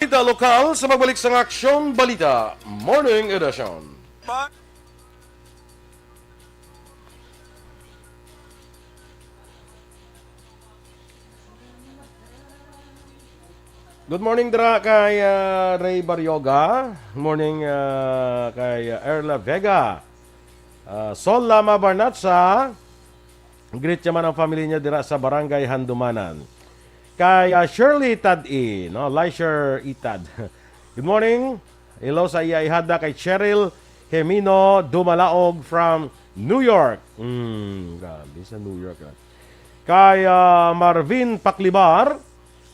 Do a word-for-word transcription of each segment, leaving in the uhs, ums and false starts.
Balita lokal sa magbalik sang Aksyon Balita Morning Edition. Good morning dira kay, ah, Ray Barrioga. Morning, ah, kay, ah, Erla Vega. Ah, Sol Lama Barnacha. Greet niya man ang family niya dira sa Barangay Handumanan. Kay, ah, Shirley Tad-i, no? Leisure Itad. Good morning. Hello sa iya ihada kay Cheryl Hemino Dumalaog from New York. Hmm, grabe sa New York, ah. Kay, ah, Marvin Paklibar,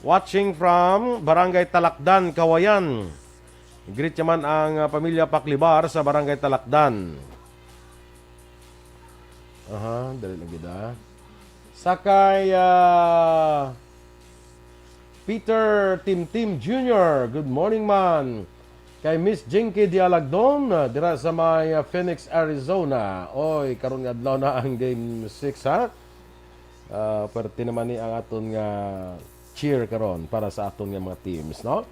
watching from Barangay Talakdan, Kawayan. Greet niya man ang, ah, pamilya Paklibar sa Barangay Talakdan. Aha, dali lang gid, ah. Sa kay, ah, Peter Timtim Junior, good morning man. Kay Miss Jinky Dialagdon, ah, dira sa may, ah, Phoenix, Arizona. Oy, karon nga adlaw na ang game six, ha? Ah, perte naman ni ang aton nga cheer karon para sa aton nga mga teams, no?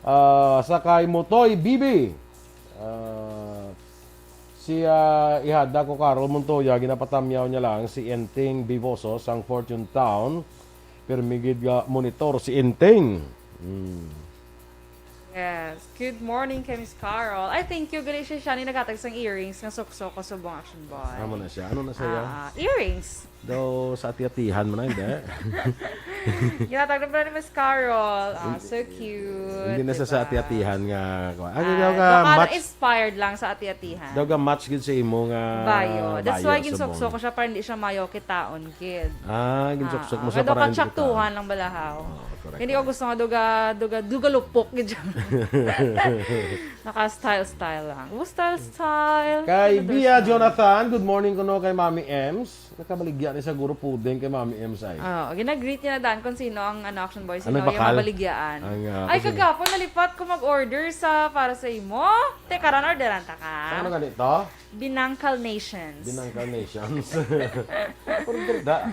Ah, sa kay Motoy Bibi, ah, siya ihada ko Carol Montoya, ginapatamyaw niya lang si Enteng Bivoso sang Fortune Town. Pirmi gid nga monitor si Enteng. Hmm. Yes. Good morning kay Miss Carol. Ay, thank you. Gali siya, siya ni naghatag sang earrings nga suksok ko subong Action Boy. Amo na siya. Ano na siya? Ah, earrings. Daw sa ati-atihan mo na, hindi? Ginatag na pala ni Miss Carol. Ah, so cute. Hindi na sa, diba? Sa ati-atihan nga, kuwan. Ano daw ka, match? Inspired lang sa ati-atihan. Daw ka match gid sa imo nga bayo. That's why ginsukso ko siya para hindi siya mayo kitaon, kid. Ah, ginsukso mo siya para hindi kitaon. Kaya daw katsaktuhan lang balahaw. Oh, correct, correct. Hindi ko gusto nga duga, duga, duga lupok, gid siya. Naka-style-style lang. Oh, style-style. Kay Bia Jonathan, good morning kuno kay Mami Ems. Nakabaligya ni siguro puding kay Mami Ems ay. Oo, gina-greet niya na daan kung sino ang, ano, Action Boy, sino yung mabaligyaan. Ang, ah, ay, kagapon, nalipat ko mag-order sa, para sa imo. Teka, ran, orderan ta ka. Ano ganito? Binangkal Nations. Binangkal Nations. Order da.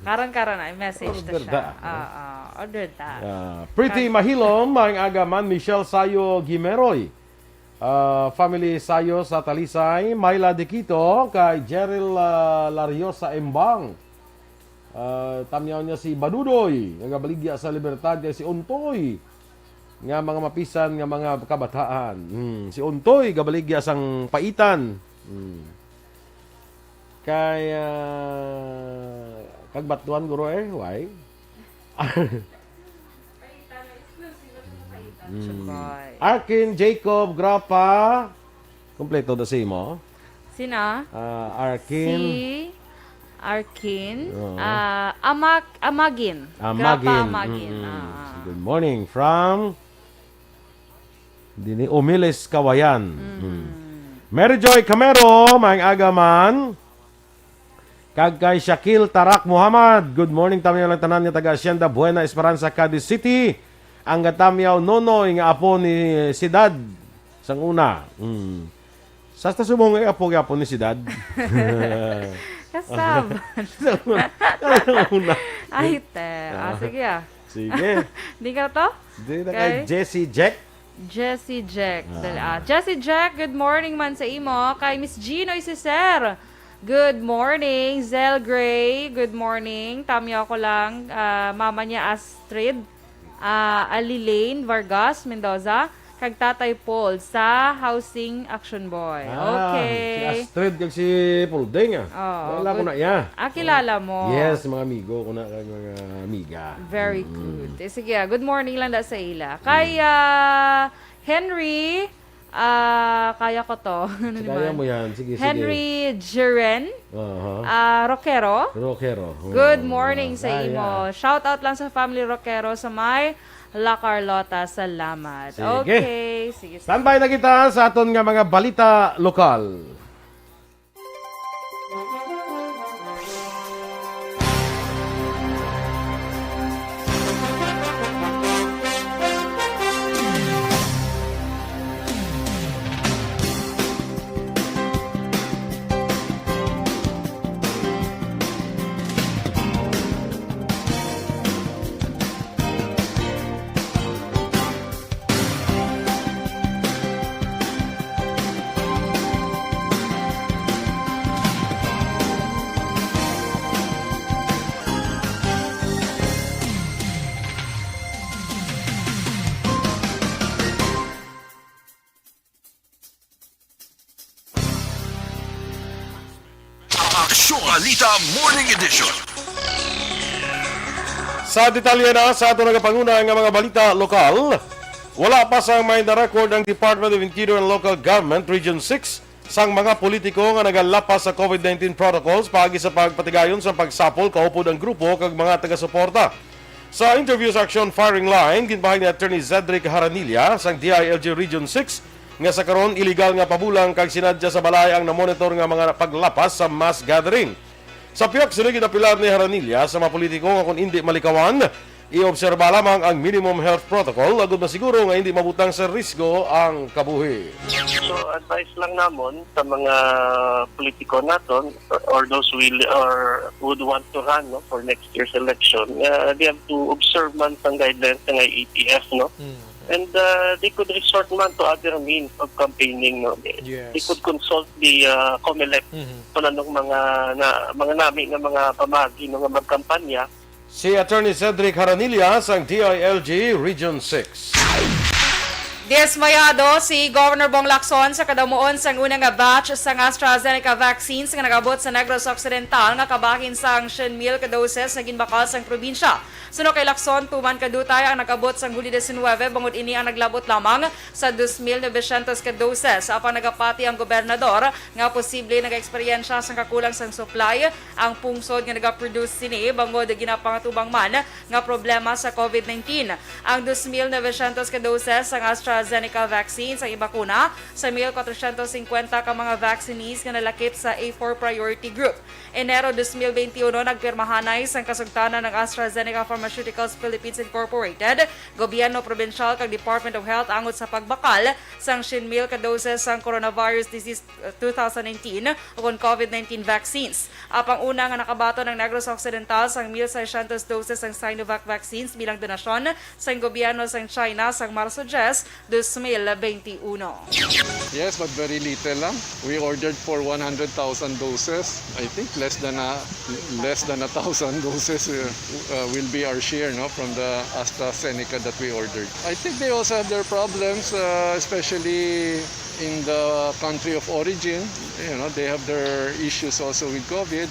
Karon, karon, ay message ta siya. Order da. Oo, order da. Ah, Pretty Mahilom, maayong aga man, Michelle Sayo Gimeroy. Ah, family Sayo sa Talisay, Myla Diquito, kay Jeril, ah, Lariosa Embang. Ah, tamyaw niya si Badudoy, nga gabaligya sa Libertad, kay si Untoy, nga mga mapisan nga mga kabataan. Hmm, si Untoy gabaligya sang Paitan. Hmm. Kay, ah, kag Batuan, guro, eh, why? Mm. Sabay. Arkin Jacob Grapa. Kompleto na si mo? Sina? Ah, Arkin. Si Arkin. Oo. Ah, Amak-, Amagin. Amagin. Grapa Amagin. Mm-mm. Ah, ah. Good morning from Dini, Umiles, Kawayan. Mm. Mm. Mary Joy Camero, maayong aga man. Kag kay Shakil Tarak Muhammad, good morning, tamyaw lang tanan nga taga Hacienda Buena Esperanza, Cadiz City. Ang gatamyaw Nonoy nga apo ni Sidad sang una. Mm. Sa ta subong nga apo, apo ni Sidad. Kasab. Sa una. Sa una. Ay, te. Ah, ah, sige, ah. Sige. Di ka to? Di na kay Jessie Jack. Jessie Jack. Ah. Dali, ah. Jessie Jack, good morning man sa imo. Kay Miss Ginoy Cesar, good morning. Zel Gray, good morning. Tamyaw ko lang, ah, mama niya Astrid. Ah, Alilane Vargas Mendoza, kag Tatay Paul sa Housing Action Boy. Ah, okay. Si Astrid kag si Pulding, ah. Oo, wala ko good. Na iya. Ah, kilala mo. Yes, mga amigo ko na, kag mga amiga. Very good. Eh, sige, ah, good morning lang da sa ila. Kay, ah, Henry, ah, kaya ko to. Ano ni kaya man? Mo yan. Sige, sige. Henry Jeren, aha, ah, Roquero. Roquero. Good morning sa imo. Shout out lang sa family Roquero sa may La Carlota. Salamat. Sige. Okay, sige, sige. Standby na kita sa aton nga mga balita lokal. Balita Morning Edition. Sa detalye na sa ato nagapanguna nga mga balita lokal, wala pa sang may na-record ang Department of Interior and Local Government Region six sang mga politiko nga nagalapas sa COVID nineteen protocols paagi sa pagpatigayon sa pagsapol kaupod ang grupo kag mga taga-suporta. Sa interview sa Aksyon Firing Line, ginpahayag ni Attorney Zedric Haranilla sang D I L G Region six nga sa karon iligal nga pabulang kag sinadya sa balay ang namonitor nga mga paglapas sa mass gathering. Sa pihak sini, ginapilar ni Haranilla sa mga politiko nga kung indi malikawan, iobserba lamang ang minimum health protocol agud masiguro nga indi mabutang sa risgo ang kabuhi. So, advice lang namon sa mga politiko naton or, or those will or would want to run, no, for next year's election, uh, they have to observe man sang guidelines nga A T F, no? Mm. And uh, they could resort man to other means of campaigning, no? Yes. They could consult the uh, COMELEC Mhm. kung anong mga na, mga nami nga mga pamagi, no, nga magkampanya. Si Attorney Cedric Haranilla sang D I L G Region six. Dismayado si Governor Bong Lacson sa kadamuon sang una nga batch sang AstraZeneca vaccines nga nag-abot sa Negros Occidental nga kabahin sang siyam mil ka doses nga ginbakal sang probinsya. Suno kay Lacson, tuman ka dutay ang nag-abot sang Hulyo diecinuebe, bangod ini ang naglabot lamang sa dos mil novecientos ka doses. Apang nagapati ang gobernador nga posible nagaeksperyensya sang kakulang sang supply ang pungsod nga nagaproduce sini, bangod ginapangatubang man nga problema sa COVID nineteen. Ang dos mil novecientos ka doses sang AstraZeneca vaccine sang ibakuna sa mil kwatrocientos singkwenta ka mga vaccinees nga nalakip sa A four priority group. Enero dos mil benti uno, nagpirmahanay sang kasugtanan ng AstraZeneca Pharmaceuticals Philippines Incorporated, gobyerno probinsyal kag Department of Health angot sa pagbakal sang siyam mil ka doses sang coronavirus disease, uh, two thousand nineteen ukon COVID nineteen vaccines. Apang una nga nakabaton ang Negros Occidental sang mil seiscientos doses sang Sinovac vaccines bilang donasyon sang gobyerno sang China sang Marso diyes, dos mil benti uno. Yes, but very little lang. We ordered for one hundred thousand doses. I think less than a, less than a thousand doses, uh, uh, will be our share, no, from the AstraZeneca that we ordered. I think they also have their problems, uh, especially in the country of origin. You know, they have their issues also with COVID.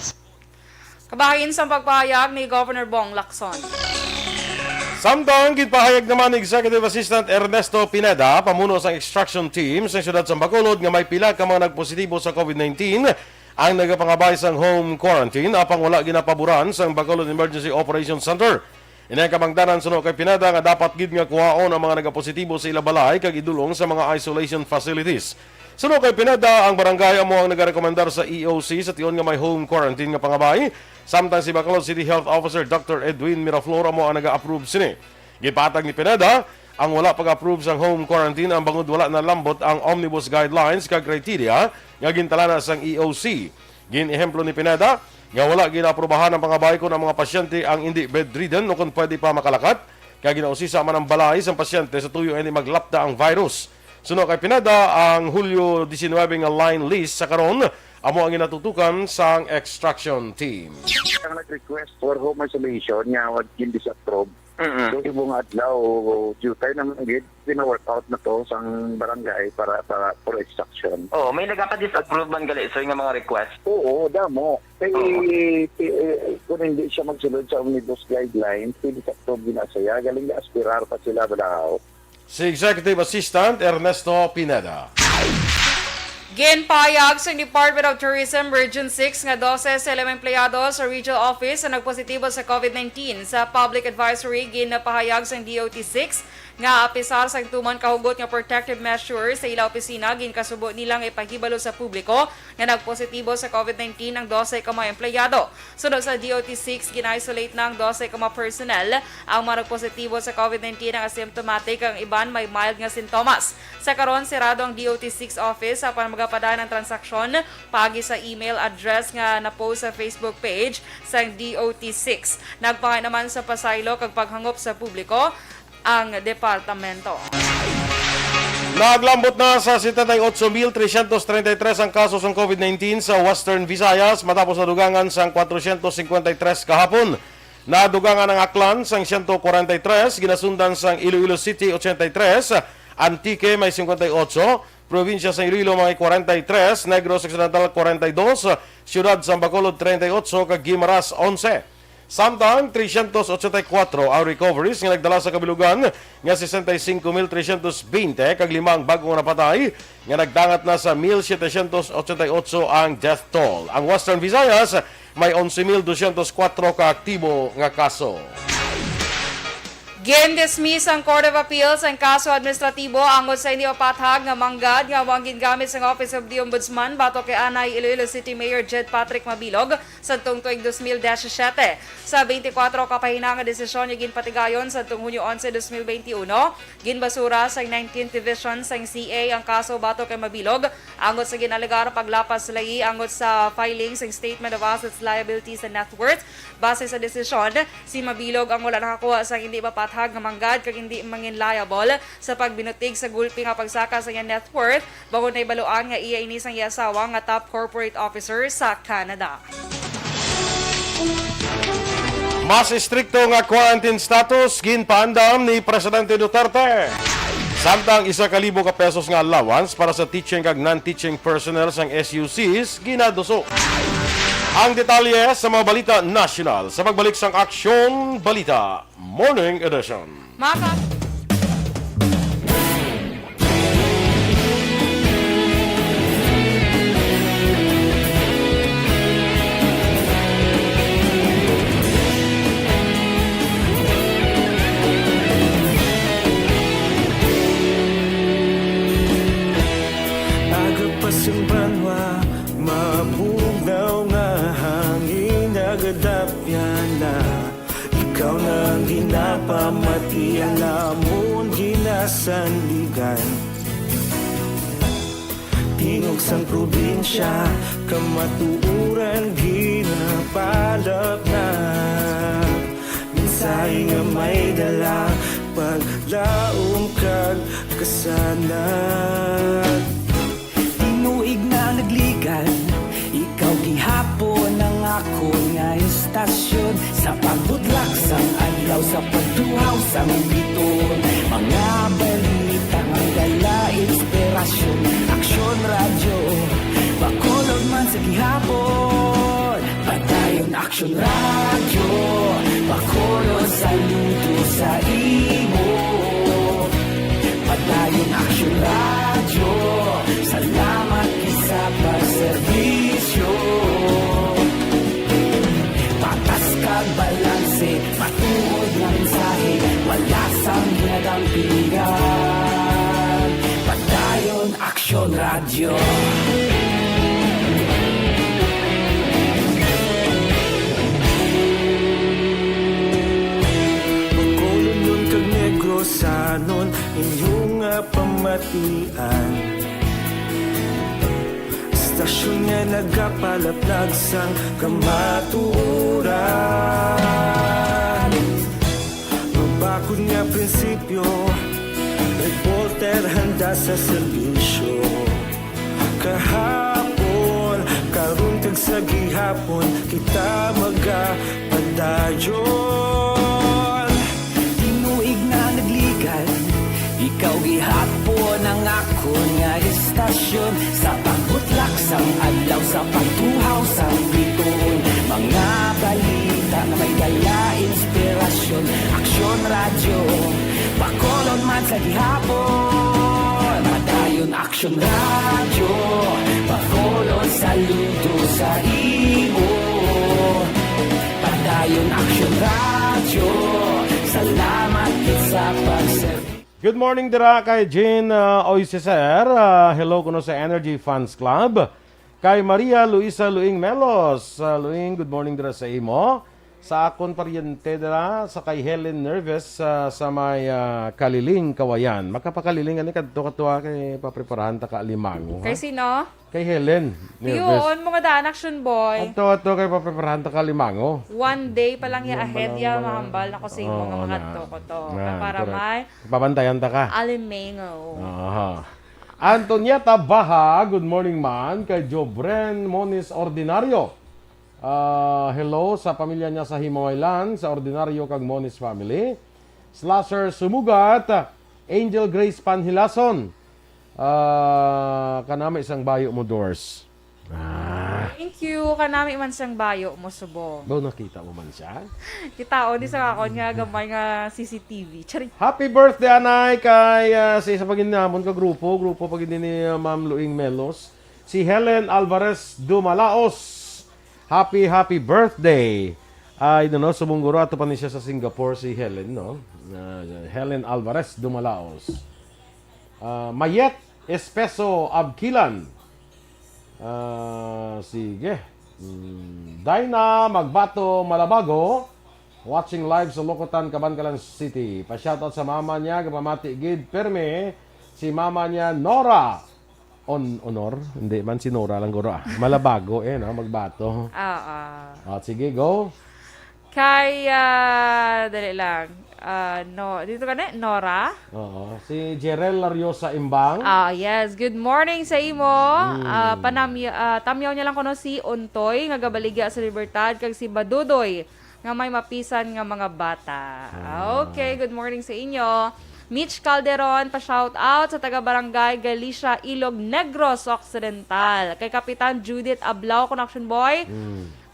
Kabahin sang pagpahayag ni Governor Bong Lacson. Samtang ginpahayag naman ni Executive Assistant Ernesto Pineda, pamuno sang extraction team sa siyudad sang Bacolod, nga may pila ka mga nagpositibo sa COVID nineteen ang nagapangabay sang home quarantine, apang wala ginapaboran sang Bacolod Emergency Operations Center. Inang kabangdanan, suno kay Pineda, nga dapat gid nga kuhaon ang mga nagapositibo sa ila balay kag idulong sa mga isolation facilities. Suno kay Pineda, ang barangay amo ang nagarekomendar sa E O C sa tion nga may home quarantine nga pangabay, samtang si Bacolod City Health Officer Doctor Edwin Miraflor amo ang naga-approve sini. Gipatag ni Pineda, ang wala pag-approve sang home quarantine ang bangod wala nalambot ang omnibus guidelines kag criteria nga gintalana sang E O C. Gin-ehemplo ni Pineda nga wala ginaaprubahan ang pangabay kon ang mga pasyente ang indi bedridden o kon pwede pa makalakat, kay ginausisa man ang balay sang pasyente sa tuyo nga indi maglapta ang virus. Suno kay Pineda, ang Hulyo diecinuebe nga line lease sa karon amo ang ginatutukan sang extraction team. Ang nag-request for home isolation nga wag gin-disapprove. Mm-mm. So, ibong adlaw, due time naman gid, pina-work out na to sang barangay para, para for extraction. Oo, may nagapa-disapprove man gali, sir, nga mga request? Oo, damo. Kay, Oo. eh, kung hindi siya magsulod sa omnibus guidelines, pwede sa approve din na siya. Galing na aspirar pa sila, balahaw. Si Executive Assistant Ernesto Pineda. Ginpahayag sang Department of Tourism Region six nga dose sa ila mga empleyado sa Regional Office ang nagpositibo sa COVID nineteen. Sa public advisory, ginpahayag sang D O T six nga apisar sang tuman kahugot nga protective measures sa ila opisina, ginkasubo nila nga ipahibalo sa publiko nga nagpositibo sa COVID nineteen ang dose ka mga empleyado. Sunod sa D O T six, gin-isolate na ang dose ka mga personnel. Ang mga nagpositibo sa COVID nineteen ang asymptomatic, ang iban may mild nga sintomas. Sa karon, sirado ang D O T six office apan magapadayon ang transaksyon paagi sa email address nga na-post sa Facebook page sang D O T six. Nagpangay naman sa pasaylo kag paghangop sa publiko ang departamento. Naglambot na sa setenta y ocho mil trescientos treinta y tres ang kaso sang COVID nineteen sa Western Visayas matapos nadugangan sang kwatrocientos cincuenta y tres kahapon. Nadugangan ang Aklan sang ciento cuarenta y tres, ginasundan sang Iloilo City, ochenta y tres, Antique may cincuenta y ocho, Probinsya sa Iloilo may kwarenta y tres, Negros Occidental kwarenta y dos, Siyudad sang Bacolod treinta y ocho, kag Guimaras onse. Samtang trescientos ochenta y cuatro ang recoveries nga nagdala sa kabilugan nga sesenta y cinco mil trescientos veinte, kag lima ang bag-o nga napatay nga nagdangat na sa mil setecientos ochenta y ocho ang death toll. Ang Western Visayas may onse mil dosyentos kuwatro ka aktibo nga kaso. Gindismiss sang Court of Appeals ang kaso administratibo angot sa hindi mapathag nga manggad nga amo ang gingamit sang Office of the Ombudsman batok kay anay Iloilo City Mayor Jed Patrick Mabilog sadtong tuig dos mil disisyete. Sa twenty-four ka pahinang nga desisyon nga ginpatigayon sadtong Hunyo onse, dos mil benti uno, ginbasura sang nineteenth Division sang C A ang kaso batok kay Mabilog angot sa ginalegar paglapas layi angot sa filing sang Statement of Assets, Liabilities, and Net Worth. Base sa desisyon, si Mabilog ang wala nakakuha sang hindi mapathag nga manggad kag hindi mangin liable sa pagbinutig sa gulpi nga pagsaka sa iyang net worth, bangod nahibaluan nga iya ini sang iya asawa nga top corporate officer sa Canada. Mas estrikto nga quarantine status ginpaandam ni Presidente Duterte. Samtang isa ka libo ka pesos nga allowance para sa teaching kag non-teaching personnel sang S U Cs ginaduso. Ang detalye sa mga balita nasyonal sa pagbalik sang Aksyon Balita Morning Edition. Maka- Aga pa sang banwa, mabugnaw nga hangin nagadapyan na. Ikaw na ang ginapamati, ang amon ginasandigan. Tingog sang probinsya, kamatuoran ginapalap na. Mensahe nga may dala, paglaom kag kasanag. Tinuig na nagligan, ikaw gihapon ang akon nga istasyon. Sa pagbutlak sang adlaw, sa pagtuhaw sang biton, mga balita nga dala inspirasyon. Aksyon Radyo, Bacolod man sa gihapon. Padayon Aksyon Radyo, Bacolod, saludo sa imo. Padayon Aksyon Radyo, salamat gid sa pagserbisyo. Patas kag balanse, matuod nga mensahe, wala sang ginadampingan. Padayon Aksyon Radyo. Bacolodnon kag Negrosanon, inyo nga pamatian. Istasyon nga nagapalaplag sang kamatuoran. Mabakod nga prinsipyo, reporter handa sa serbisyo. Kahapon, karon kag sa gihapon, kita magapadayon. Tinuig na nagligan, ikaw gihapon ang akon nga istasyon. Sa pagbutlak sang adlaw, sa pagtuhaw sang biton, mga balita nga may dala inspirasyon. Aksyon Radyo, Bacolod man sa gihapon. Padayon Aksyon Radyo, Bacolod, saludo sa imo. Padayon Aksyon Radyo, salamat gid sa pagserbi. Good morning dira kay Jean, uh, Oisiser. Uh, hello kuno sa Energy Fans Club. Kay Maria Luisa Luing Melos. Uh, Luing, good morning dira sa imo. Sa akon paryente dira, sa kay Helen Nerves, uh, sa may, uh, Kaliling, Kawayan. Makapakaliling ani kadto, kadto, ah, kay papreparahan ta ka alimango, ha? Kay sino? Kay Helen Nerves. Yun, mga daan, Action Boy. Ato, ato, kay papreparahan ta ka alimango. One day pa lang ya ahead ya, mahambal na ko sa imo nga mga adto ko to. Para may pabantayan ta ka. Alimango. Aha. Antonieta Baha, good morning man. Kay Jobren Monis Ordinario. Ah, hello sa pamilya niya sa Himawaylan, sa Ordinario kag Monis family. Slasher Sumugat, Angel Grace Panhilason. Ah, kanami sang bayo mo, Dors. Ah. Thank you. Kanami man sang bayo mo, subong. Ba, nakita mo man siya? Kita o, di sa kakon nga gamay nga C C T V. Charing. Happy birthday, anay, kay ah, sa isa pa gid namon ka grupo, grupo pa gid ni ah, Ma'am Luing Melos, si Helen Alvarez Dumalaos. Happy, happy birthday. Ay, no, no, subong guro, ato pa ni siya sa Singapore, si Helen, no? Ah, Helen Alvarez Dumalaos. Ah, Mayet Espeso Abkilan. Ah, sige. Mm, Dinah Magbato Malabago, watching live sa Locotan, Kabankalan City. Pa-shoutout sa mama niya, gapamati gid permi si mama niya, Nora. On, Honor? Hindi man, si Nora lang guro, ah. Malabago, eh, no? Magbato. Oo. Ah, sige, go. Kay, ah, dali lang. Ah, no, dito ka na, Nora? Oo. Si Jerel Lariosa Imbang. Ah, yes. Good morning sa imo. Ah, panamya, ah, tamyaw niya lang kuno si Untoy nga gabaligya sa Libertad, kag si Badudoy nga may mapisan nga mga bata. Okay, good morning sa inyo. Mitch Calderon, pa-shout out sa taga Barangay Galicia, Ilog Negros Occidental. Kay Kapitan Judith Ablao, Connection Boy.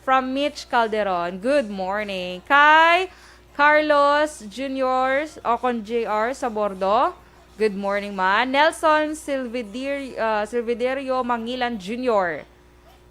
From Mitch Calderon, good morning. Kay Carlos Junior o kon J R Sabordo, good morning man. Nelson Silvidir, ah, Silviderio Mangilan Junior,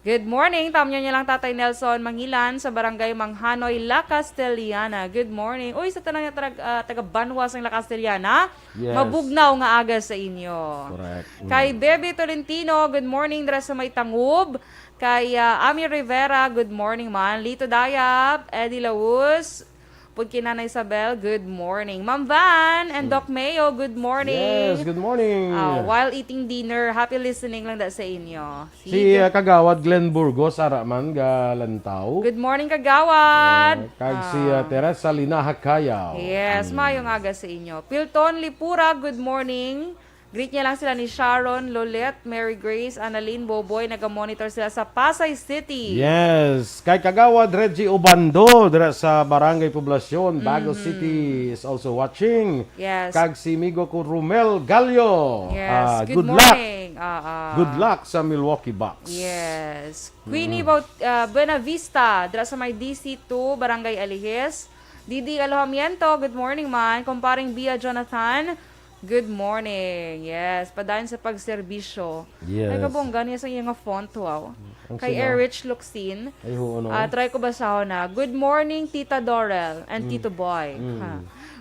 good morning. Tamyaw niya lang Tatay Nelson Mangilan sa Barangay Manghanoy, La Castellana. Good morning. Uy, sa tanan nga taga, ah, taga banwa sang La Castellana, Yes. mabugnaw nga aga sa inyo. Correct. Mm. Kay Bebe Tolentino, good morning dira sa may Tangub. Kay ah, Ami Rivera, good morning man. Lito Dayap, Eddie Laus, pud kay Nanay Isabel, good morning. Ma'am Van and Doc Mayo, good morning. Yes, good morning. Ah, while eating dinner, happy listening lang da sa inyo. Si uh, Kagawad Glenn Burgos, ara man, galantaw. Good morning, Kagawad. Uh, kag si uh, Teresa Linaha Cayaw. Yes, maayong aga sa inyo. Pilton Lipura, good morning. Greet niya lang sila ni Sharon, Lolet, Mary Grace, Annalyn, Boboy. Naga-monitor sila sa Pasay City. Yes. Kay Kagawad Reggie Obando, dira sa Barangay Poblacion, Bago City, is also watching. Yes. Kag si migo ko Romel Gallo. Yes. Ah, Good good luck. morning. Ah, ah. Good luck sa Milwaukee Bucks. Yes. Queenie Baut- uh, Buenavista, dira sa may D C two, Barangay Alihis. Didi Alojamiento, good morning man. Kumparing Bia Jonathan, good morning. Yes, padayon sa pagserbisyo. Yes. Ay, kabongga niya sa iya nga font, wow. Ang Kay sino? Erich Luxin. Ay, oo, no? Ah, try ko basahon na. Good morning, Tita Dorel and Tito Boy. Mm. Ha.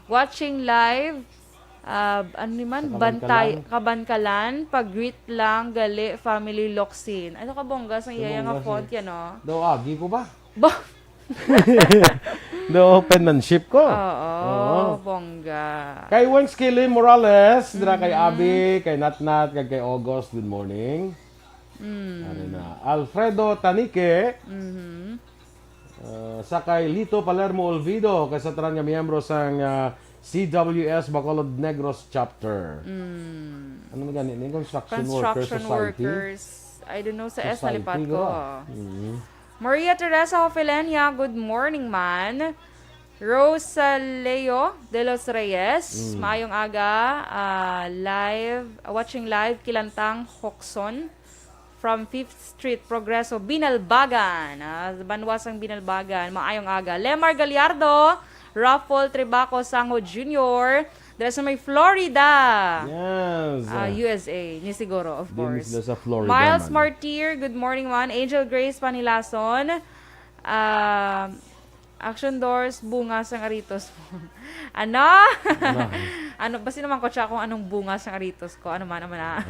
Watching live, ah, ano ni man, Sa Bantay, Kabankalan. Kabankalan, pag-greet lang, gali, family Luxin. Ano ka bongga sa iya nga Kabongga font siya. Yan, oh? Daw agi ko ba? Ba? Daw penmanship ko. Oo, Oo. bongga. Kay Weng Skilly Morales, dira kay Abby, kay Natnat, kag kay August, good morning. Mm. Ano na? Alfredo Tanique, Mhm. uh, sa kay Lito Palermo Olvido, kay sa tanan nga miyembro sang uh, C W S Bacolod Negros Chapter. Mm. Ano man gani? Ni Construction, Workers Construction Society? Workers. I don't know sa S Society nalipat ko. ko. Mhm. Maria Teresa Hofelenia, good morning man. Rosa Leo de los Reyes, Mm. maayong aga, ah, live, watching live, Kilantang, Hoxon, from Fifth Street, Progreso, Binalbagan. Ah, banwa sang Binalbagan, maayong aga. Lemar Gallardo, Raffle Tribaco Sango Junior, dira sa may Florida. Yes. Ah, U S A, ni siguro, of Din course. sila sa Florida Miles man. Martir, good morning man. Angel Grace Panilason, ah, Action Doors, Bunga sang Aritos. Ano? Ano? Basi naman ko siya kung anong bunga sang aritos ko. Ano man, ano man na. Ah.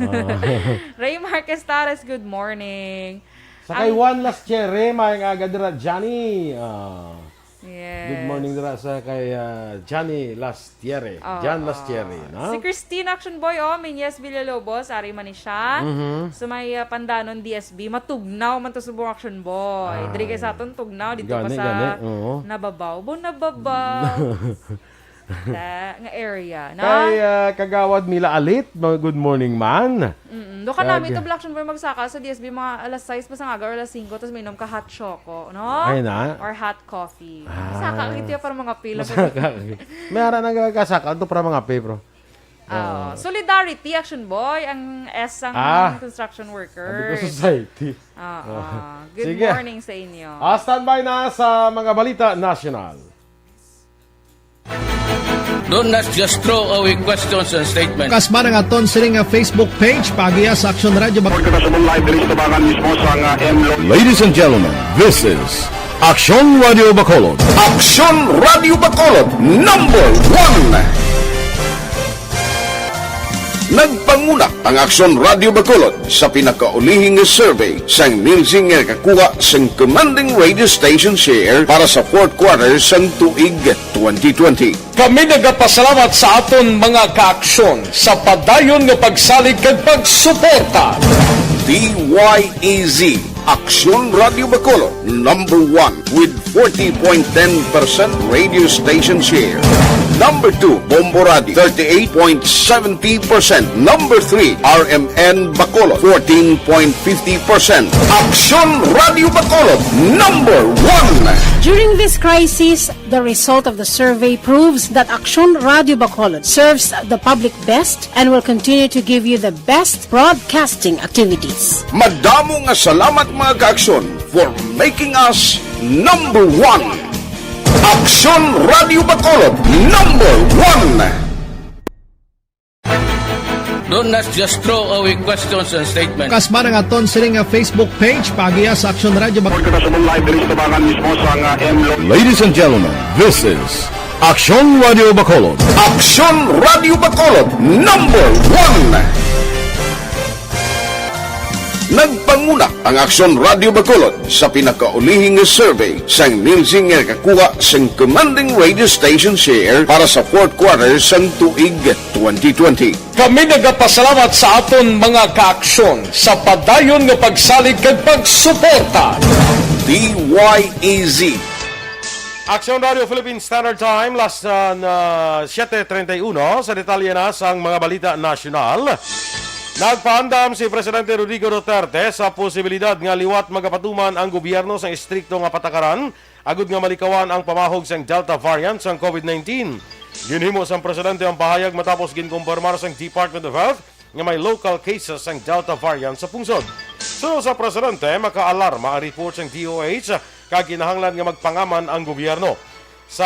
Ray Marquez Tares, good morning. Sa kay Ang- Juan Lastiere, maayong aga dira, Johnny. Ah, Yes. Good morning dira sa kay ah, Johnny Lastiere. Oo. John Lastiere, no? Si Christine Action Boy, oh, Minyes Villalobos, ari man ni siya. Mhm. Sa may ah, Pandanon D S B, matugnaw man to subong Action Boy. Ah. Diri kay sa aton, tugnaw, dito pa Gani, sa gani, oo. Nababaw. Bo, Nababaw. Da, nga area. Na? Kay ah, Kagawad Mila Alit, mga good morning man. Mm, do ka namin Kag- to Black Action Boy magsaka sa D S B mga alas sais pa sa aga or alas singko, tapos minom ka hot choco, no? Ay na. Or hot coffee. Ah. Saka, kaya para mga pila. Masaka. May ara nang kasaka to para mga pe, bro. Ah, Oo. Solidarity, Action Boy, ang S sang Ah. construction Sabi ko, workers. society. Ah, Oo. ah. Good Sige. morning sa inyo. Ah, standby na sa mga balita nasyonal. Do not just throw away questions and statements. Kasma ang aton sini nga Facebook page, pagiya sa Action Radio Bac- Report ka sa Mumbai, bilis tabangan mismo sa nga M Lo- Ladies and gentlemen, this is Action Radio Bacolod. Action Radio Bacolod, number one. Nagpanguna ang Action Radio Bacolod sa pinakaulihing nga survey sang Nielsen nga nakakuha sang commanding radio station share para sa fourth quarter sang tuig twenty twenty. Kami nagapasalamat sa aton mga kaaksyon sa padayon nga pagsalig kag pagsuporta. D Y E Z, Aksyon Radio Bacolod, number one with forty point ten percent radio station share. Number two, Bombo Radio, thirty-eight point seventy percent. Number three, R M N Bacolod, fourteen point fifty percent. Aksyon Radio Bacolod, number one. During this crisis, the result of the survey proves that Aksyon Radio Bacolod serves the public best and will continue to give you the best broadcasting activities. Madamo nga salamat, mga kaaksyon, for making us number one. Aksyon Radio Bacolod, number one. Do not just throw away questions and statements. Kasma ang aton sini nga Facebook page, pagiya sa Action Radio Bac- Report ka sa Mumbai, bilis tabangan mismo sa nga M Lo- Ladies and gentlemen, this is Action Radio Bacolod. Action Radio Bacolod, number one. Nagpanguna ang Aksyon Radio Bacolod sa pinakaulihing nga survey sang Nielsen nga nakakuha sang commanding radio station share para sa fourth quarter sang tuig twenty twenty. Kami nagapasalamat sa aton mga kaaksyon sa padayon nga pagsalig kag pagsuporta. D Y E Z. Aksyon Radio Philippine Standard Time, last na, na siete treinta y uno. Sa detalye na sang mga balita nasyonal, nagpaandam si Presidente Rodrigo Duterte sa posibilidad nga liwat magapatuman ang gobyerno sa istrikto nga patakaran agud nga malikawan ang pamahog sang Delta variant sang COVID nineteen. Ginhimo sang presidente ang pahayag matapos ginkumpirmar sang Department of Health nga may local cases sang Delta variant sa pungsod. Suno sa presidente, makaalarma ang report sang D O H kag kinahanglan nga magpangaman ang gobyerno. Sa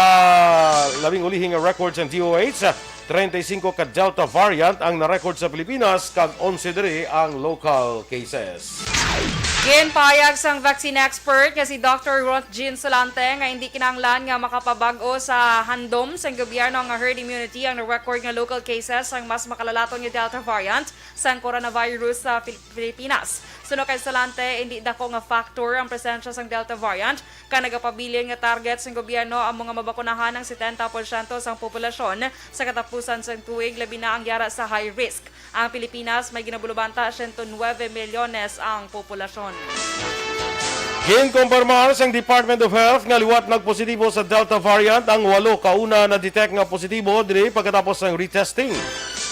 labing ulihi nga record sang D O H, treinta y cinco ka Delta variant ang na-record sa Pilipinas kag onse diri ang local cases. Ginpahayag sang vaccine expert nga si Doctor Röntgen Solante nga hindi kinahanglan nga makapabag-o sa handom sang gobyerno nga herd immunity ang na-record nga local cases sang mas makalalaton nga Delta variant sang coronavirus sa Pil-, Pilipinas. Suno kay Solante, hindi dako nga factor ang presensya sang Delta variant, kay nagapabilin nga target sang gobyerno amo nga mabakunahan ang setenta porsyento sang populasyon sa katapusan sang tuig, labi na ang yara sa high risk. Ang Pilipinas may ginabulubanta siyento nuebe milyones ang populasyon. Ginkumpirmar sang Department of Health nga liwat nagpositibo sa Delta variant ang walo ka una na-detect nga positibo diri pagkatapos sang retesting.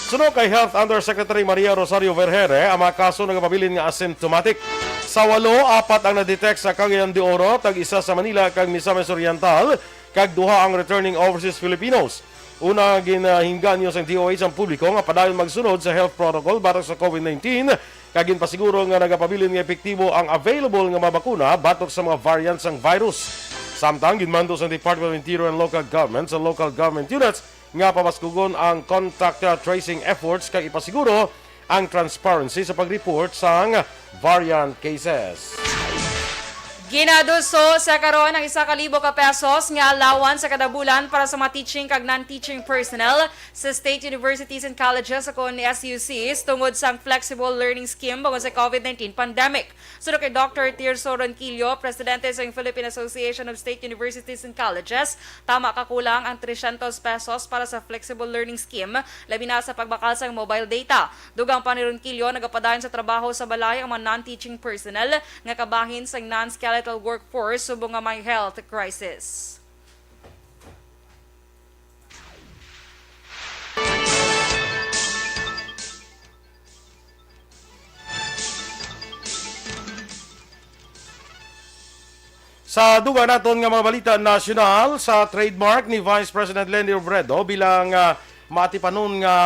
Suno kay Health Undersecretary Maria Rosario Vergeire, ang mga kaso nagapabilin nga asymptomatic. Sa walo, apat ang na-detect sa Cagayan de Oro, tag-isa sa Manila kag Misamis Oriental, kag duha ang returning overseas Filipinos. Una, ginahingganyo sang D O H ang publiko nga padayon magsunod sa health protocol batok sa COVID nineteen, kag ginpasiguro nga nagapabilin nga epektibo ang available nga mga bakuna batok sa mga variant sang virus. Samtang ginmando sang Department of Interior and Local Government sa local government units nga pabaskugon ang contact, uh, tracing efforts kag ipasiguro ang transparency sa pag-report sang variant cases. Ginaduso sa karon ang isa ka libo ka pesos nga allowance sa kada bulan para sa mga teaching kag non-teaching personnel sa state universities and colleges, ukon S U Cs, tungod sang flexible learning scheme bangod sa COVID nineteen pandemic. Suno kay Doctor Tirso Ronquillo, presidente sang Philippine Association of State Universities and Colleges, tama ka kulang ang trescientos pesos para sa flexible learning scheme, labi na sa pagbakal sang mobile data. Dugang pa ni Ronquillo, nagapadayon sa trabaho sa balay ang mga non-teaching personnel nga kabahin sang non-skeletal workforce subong nga may health crisis. Sa dugang naton nga mga balita nasyonal, sa trademark ni Vice President Leni Robredo bilang, ah, maatipanon nga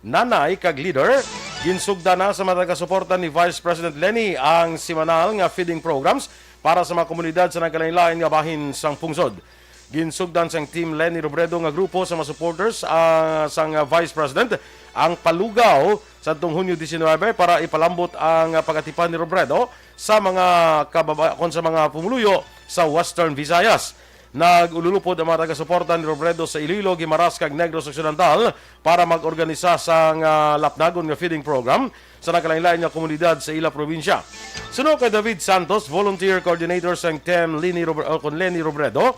nanay kag leader. Ginsugdan na sa mga taga-suporta ni Vice President Leni ang semanal nga feeding programs para sa mga komunidad sa nagkalain-lain nga bahin sang pungsod. Ginsugdan sang Team Leni Robredo nga grupo sa mga supporters, ah, sang, ah, Vice President ang palugaw sadtong Hunyo diecinuebe para ipalambot ang, ah, pag-atipan ni Robredo sa mga kababa-, kon sa mga pumuluyo sa Western Visayas. Nag-ululupod ang mga taga-suporta ni Robredo sa Iloilo, Guimaras kag Negros Occidental para mag-organisa sang, ah, lapnagon nga feeding program sa nagkalain-lain nga komunidad sa ila probinsya. Suno kay David Santos, volunteer coordinator sang Team Leni Robre-, o kon Leni Robredo,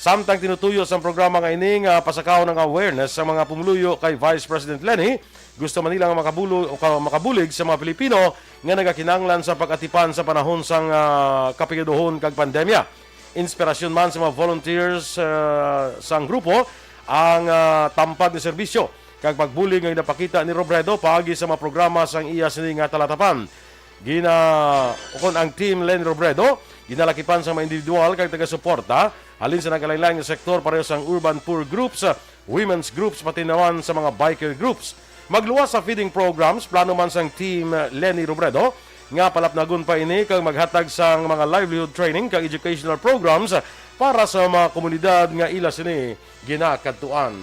samtang tinutuyo sang programa nga ini nga pasakahon ang awareness sa mga pumuluyo kay Vice President Leni, gusto man nila nga makabulo-, o ka-, makabulig sa mga Pilipino nga nagakinahanglan sa pag-atipan sa panahon sang, ah, kapigaduhon kag pandemya. Inspirasyon man sa mga volunteers, ah, sang grupo ang, ah, tampad nga serbisyo kag pagbulig nga ginapakita ni Robredo paagi sa mga programa sang iya sini nga talatapan. Gina-, ukon ang Team Leni Robredo, ginalakipan sa mga individual kag taga-suporta halin sa nagkalain-lain nga sektor, pareho sang urban poor groups, women's groups, pati naman sa mga biker groups. Magluwas sa feeding programs, plano man sang Team Leni Robredo nga palapnagon pa ini kag maghatag sang mga livelihood training kag educational programs para sa mga komunidad nga ila sini ginakadtuan.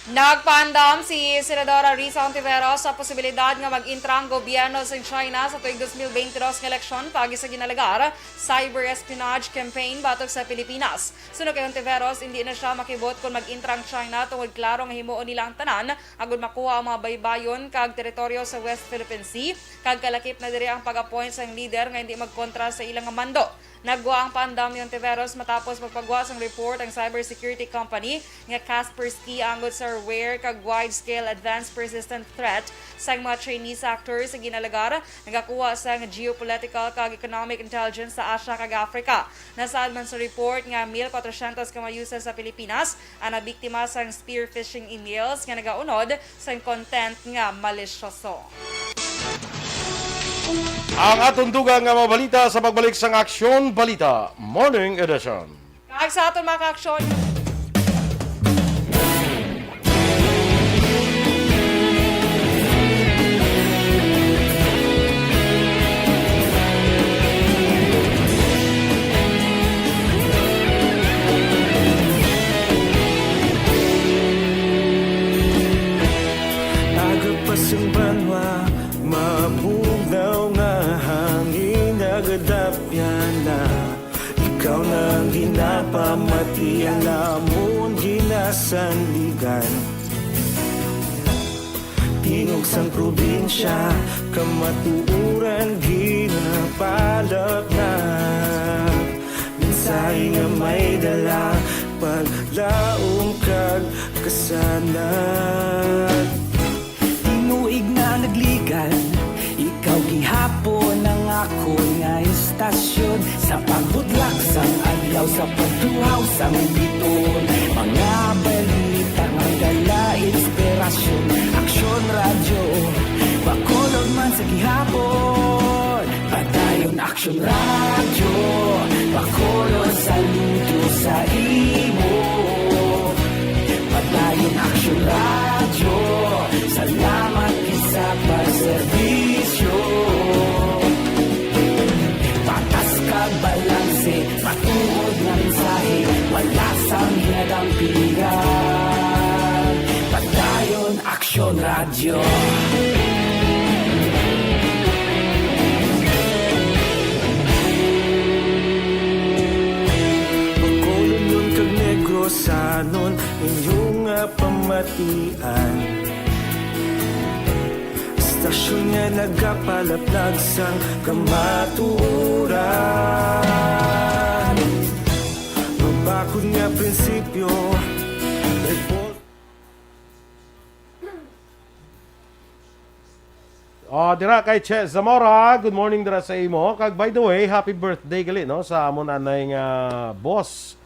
Nagpaandam si Senadora Risa Hontiveros sa posibilidad nga mag-intra ang gobyerno sa China sa tuig dos mil beintidos nga eleksyon paagi sa ginalagar cyber espionage campaign batok sa Pilipinas. Suno kay Hontiveros, hindi na siya makibot kon mag-intra ang China tungod klaro nga himuon nila ang tanan agud makuha ang mga baybayon kag teritoryo sa West Philippine Sea, kag kalakip na diri ang pag-appoint sang leader nga hindi magkontra sa ila nga mando. Naggwa ang paandam ni Hontiveros matapos magpagwa sang report ang cybersecurity company nga Kaspersky angot sa rare kag wide-scale advanced persistent threat sang mga Chinese actors sa ginalagar nagakuha sang geopolitical kag economic intelligence sa Asia kag Africa. Nasaad man sa report nga mil kwatrosyentos ka mga user sa Pilipinas ang nabiktima sang spear phishing emails nga nagaunod sang content nga malisyoso. Ang aton dugang nga mga balita sa pagbalik sang Aksyon Balita Morning Edition. Kag sa aton mga kaaksyon, Aga pa sang banwa, mabugnaw nga hangin nagadapyan na. Ikaw na ang ginapamati, ang amon ginasandigan. Tingog sang probinsya, kamatuoran ginapalapnag. Mensahe nga may dala, paglaom kag kasanag. Tinuig na nagligan, ikaw gihapon ang akon nga istasyon. Sa pagbudlak sang adlaw, sa pagtuhaw sang biton, mga balita nga dala inspirasyon. Aksyon Radyo, Bacolod man sa gihapon. Padayon Aksyon Radyo, Bacolod, saludo sa imo. Padayon Aksyon Radyo, salamat gid sa pagserbisyo. Patas kag balanse, matuod nga mensahe, wala sang ginadampigan. Padayon Aksyon Radyo. Bacolod kag Negrosanon, inyo nga pamatian. Istasyon nga nagapalaplag sang kamatuoran. Mabakod nga prinsipyo, report. Ah, dira kay Che Zamora, good morning dira sa imo. Kag by the way, happy birthday gali, no, sa amon anay nga boss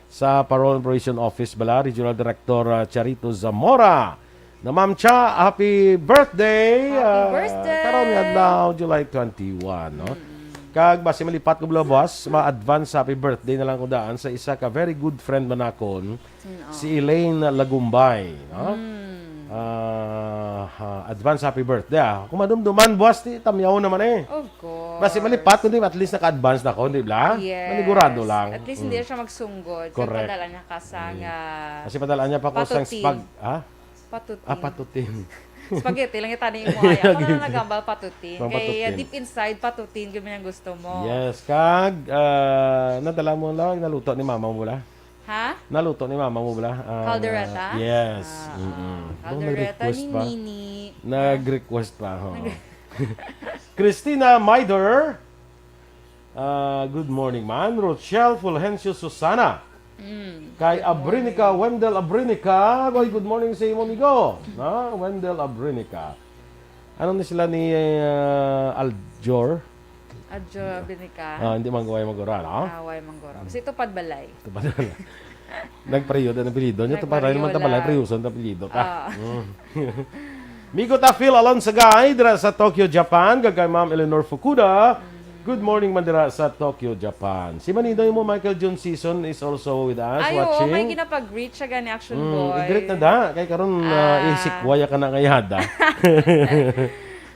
sa Parole and Probation Office bala, Regional Director, ah, Charito Zamora. Na Ma'am Cha, happy birthday! Happy Ah, birthday! Karon nga adlaw, July twenty-one, no? Mm-mm. Kag basi malipat ko bala, boss, ma-advance happy birthday na lang ko daan sa isa ka very good friend man nakon, Sino? Si Elaine Lagumbay, no? Mm. Ah, Advance happy birthday, ah. Kung madumduman, buwas ti tamyaw naman eh. Of course. Basi malipat, kundi at least naka-advance na ko, di ba? Yes. Manigurado lang. At least hindi Mm. siya magsunggod. Correct. Kag padala niya ka sa Mm. nga Kasi padala niya pa ko sang patutin. spag-, ha? Patutin. Ah, patutin. Spaghetti lang yung tani mo ay. Ako na nagambal patutin. Pang Kay uh, patutin. deep inside, patutin, yun ang gusto mo. Yes, kag ah, nadala mo lang, naluto ni mama mo bala? Ha? Naluto ni mama mo bala? Ang, Caldereta? ah, yes. Ah, Mm-mm. ah. Doon may Caldereta request ni pa. Nini. Nag-request pa, ho. Nag- Christina Maider. Ah, good morning, man. Rochelle Fulgencio Susana. Mm. Kay Good Abrinica, morning. Wendell Abrinica. Goy, good morning sa imo, amigo. Na, Wendell Abrinica. Ano ni sila ni ah, Aljor? Adjo Abrinica. Ah, hindi man gaway magura, no? Away manggura. Kasi tupad balay. Tupad balay. Nagperiod ang apelyido niya. Tupad Nagperiod naman ta balay, lang. Periusan ta apelyido ta. Ah. Mm. Migo ta Phil Alonsagay, dira sa Tokyo, Japan. Kag kay Ma'am Eleanor Fukuda. Good morning man dira sa Tokyo, Japan. Si Maninoy mo, Michael Jun Season is also with us, Ay, oo, watching. May ginapag-greet siya gani, Action Mm, Boy. i-greet na da. Kay karon, ah, Ah. isikwaya ka na ngayada.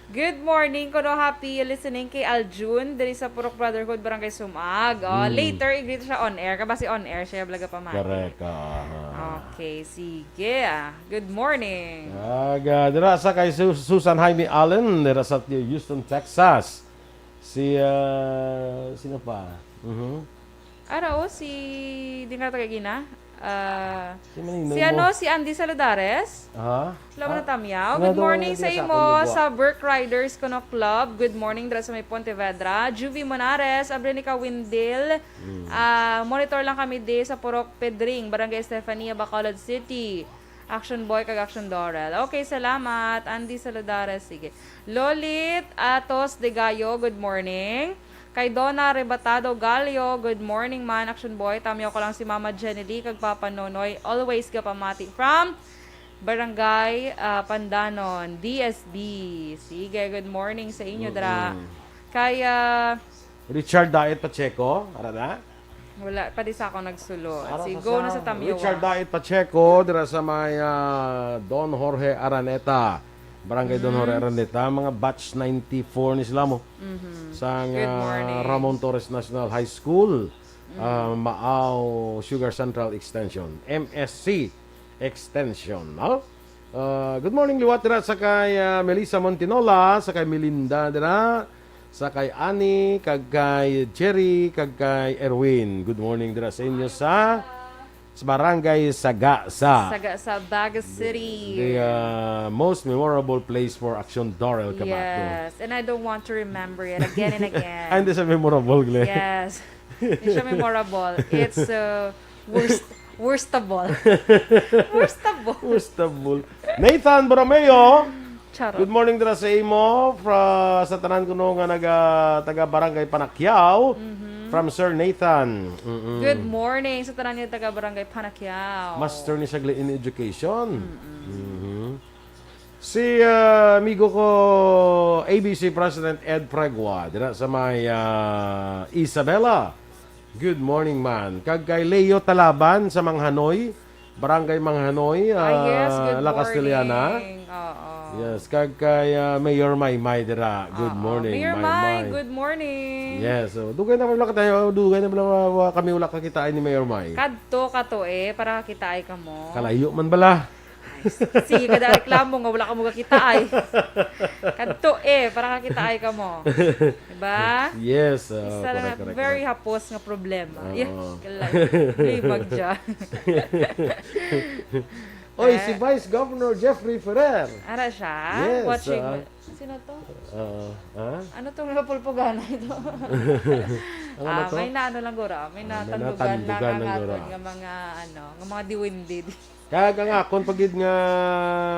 Good morning, kuno happy listening kay Aljun diri sa Purok Brotherhood, Barangay Sumag. Oh, Mm. later, i-greet siya on air. Kabasi on air siya, blaga pamati. Correct, ah, ah. Okay, sige, ah. Good morning. Aga, dira sa kay Su-, Susan Jaime Allen, dira sa Houston, Texas. Si, ah, sino pa? Mhm. Ara, oh, si, di nga taga Gina? Ah, Si Maninoy si mo. ano, si Andy Saludares? Aha. Hello, Ah, mga tamyaw. Nga Good daw morning ang sa nagkasakong imo gugwa. sa Burke Riders Kuno Club. Good morning, dira sa may Pontevedra. Juvie Monares, Abrinica Windil. Mm. Ah, monitor lang kami di sa Purok Pedring, Barangay Estefania, Bacolod City. Action Boy kag Action Dorel. Okay, salamat. Andy Saludares, sige. Lolit Atos de Gallo, good morning. Kay Donna Rebatado Gallo, good morning man, Action Boy. Tamyaw ko lang si Mama Jenny Lee kag Papa Nonoy. Always gapamati from Barangay ah, Pandanon, D S B. Sige, good morning sa inyo, dra. Mm-mm. Kay ah, Richard Diet Pacheco, ara na? Wala pa di sa ako nagsulod. Ara Sige, sa go na sa sa Tamyawa. Richard Diet Pacheco, dira sa may, ah, Don Jorge Araneta. Barangay Don Jorge Mm. Araneta, mga batch ninety-four ni sila mo. Mhm. Sang, Good ah, morning. Ramon Torres National High School, Mm. ah, Maaw Sugar Central Extension, M S C Extension, no? Ah, good morning, liwat dira sa kay, ah, Melissa Montinola, sa kay Melinda dira, sa kay Annie, kag kay Jerry, kag kay Erwin. Good morning dira sa inyo sa, sa Barangay Sagasa. Sagasa, Baga City. The, ah, most memorable place for Action Dorel Cabato. Yes, and I don't want to remember it again and again. Ay, hindi siya memorable, Glenn. Yes. Hindi siya memorable. It's, uh, worst, worstable. Worstable. Worstable. Nathan Borromeo, Charot. good morning dira sa imo, fra-, sa tanan kuno nga naga, taga Barangay Panakyaw, Mhm. from Sir Nathan. Mm-mm. Good morning sa tanan nga taga Barangay Panakyaw. Master ni siya in education. Mm-mm. Mhm. Si, ah, amigo ko, A B C President Ed Pregua, dira sa may, ah, Isabela. Good morning, man. Kag kay Leo Talaban sa Manghanoy, Barangay Manghanoy, Ah, yes, ah, good La Castellana. morning. Oo. Yes, kag kay, ah, Mayor Maymay dira. Good Oo. morning, Mayor May, Maymay. good morning. Yes, so, dugay na wala ka tayo, dugay na wala, wala kami wala kakita ni Mayor May. Kadto ka to eh, para kakitaay ka mo. Kalayo man bala. Ay, sige, kada reklamo nga wala ka mo kakitaay. Kadto eh, para kakitaay ka mo. Diba? Yes, uh, Isa lang correct, nga correct, very correct. hapos nga problema. Oo. Yeah, kalay. Libag dyan. Oy, Eh. si Vice Governor Jeffrey Ferrer. Ara siya? Yes, Watching. uh, Sino to? Uh, ha? Ano tong napulpugan na ito? Ang ano Ah, to? may naano lang gura, may Ah, may natandugan lang natandugan ang lang aton gura. nga mga, ano, nga mga diwindi. Kag ang akon pa gid nga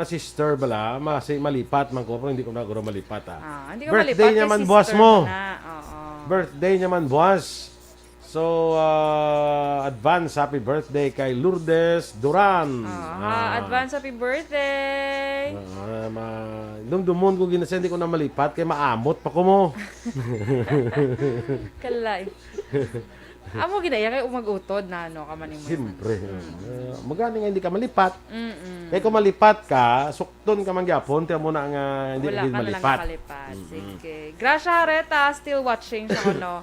sister bala, masi malipat man ko, pero hindi ko na guro malipat, ah. Ah, hindi ka Birthday malipat niya kay man sister buwas mo. mo na. Oo. Birthday niya man buwas. So, ah, advance happy birthday kay Lourdes Duran. Ah, Ah. advance happy birthday. Ah, ma-, dumdumon ko gina-, hindi ko na malipat kay maamot pa ko mo. Kalay. Amo ginaya kay umag-utod na, no, ka man imo. Siyempre. Mm. Uh, magani nga hindi ka malipat. Mm-mm. Kay kung malipat ka, sukton ka man gyapon, tiyan mo na nga hindi Wala ka gid ka na lang malipat. Nakalipat. Mm-mm. Sige. Gracia Hareta, still watching sa kuno.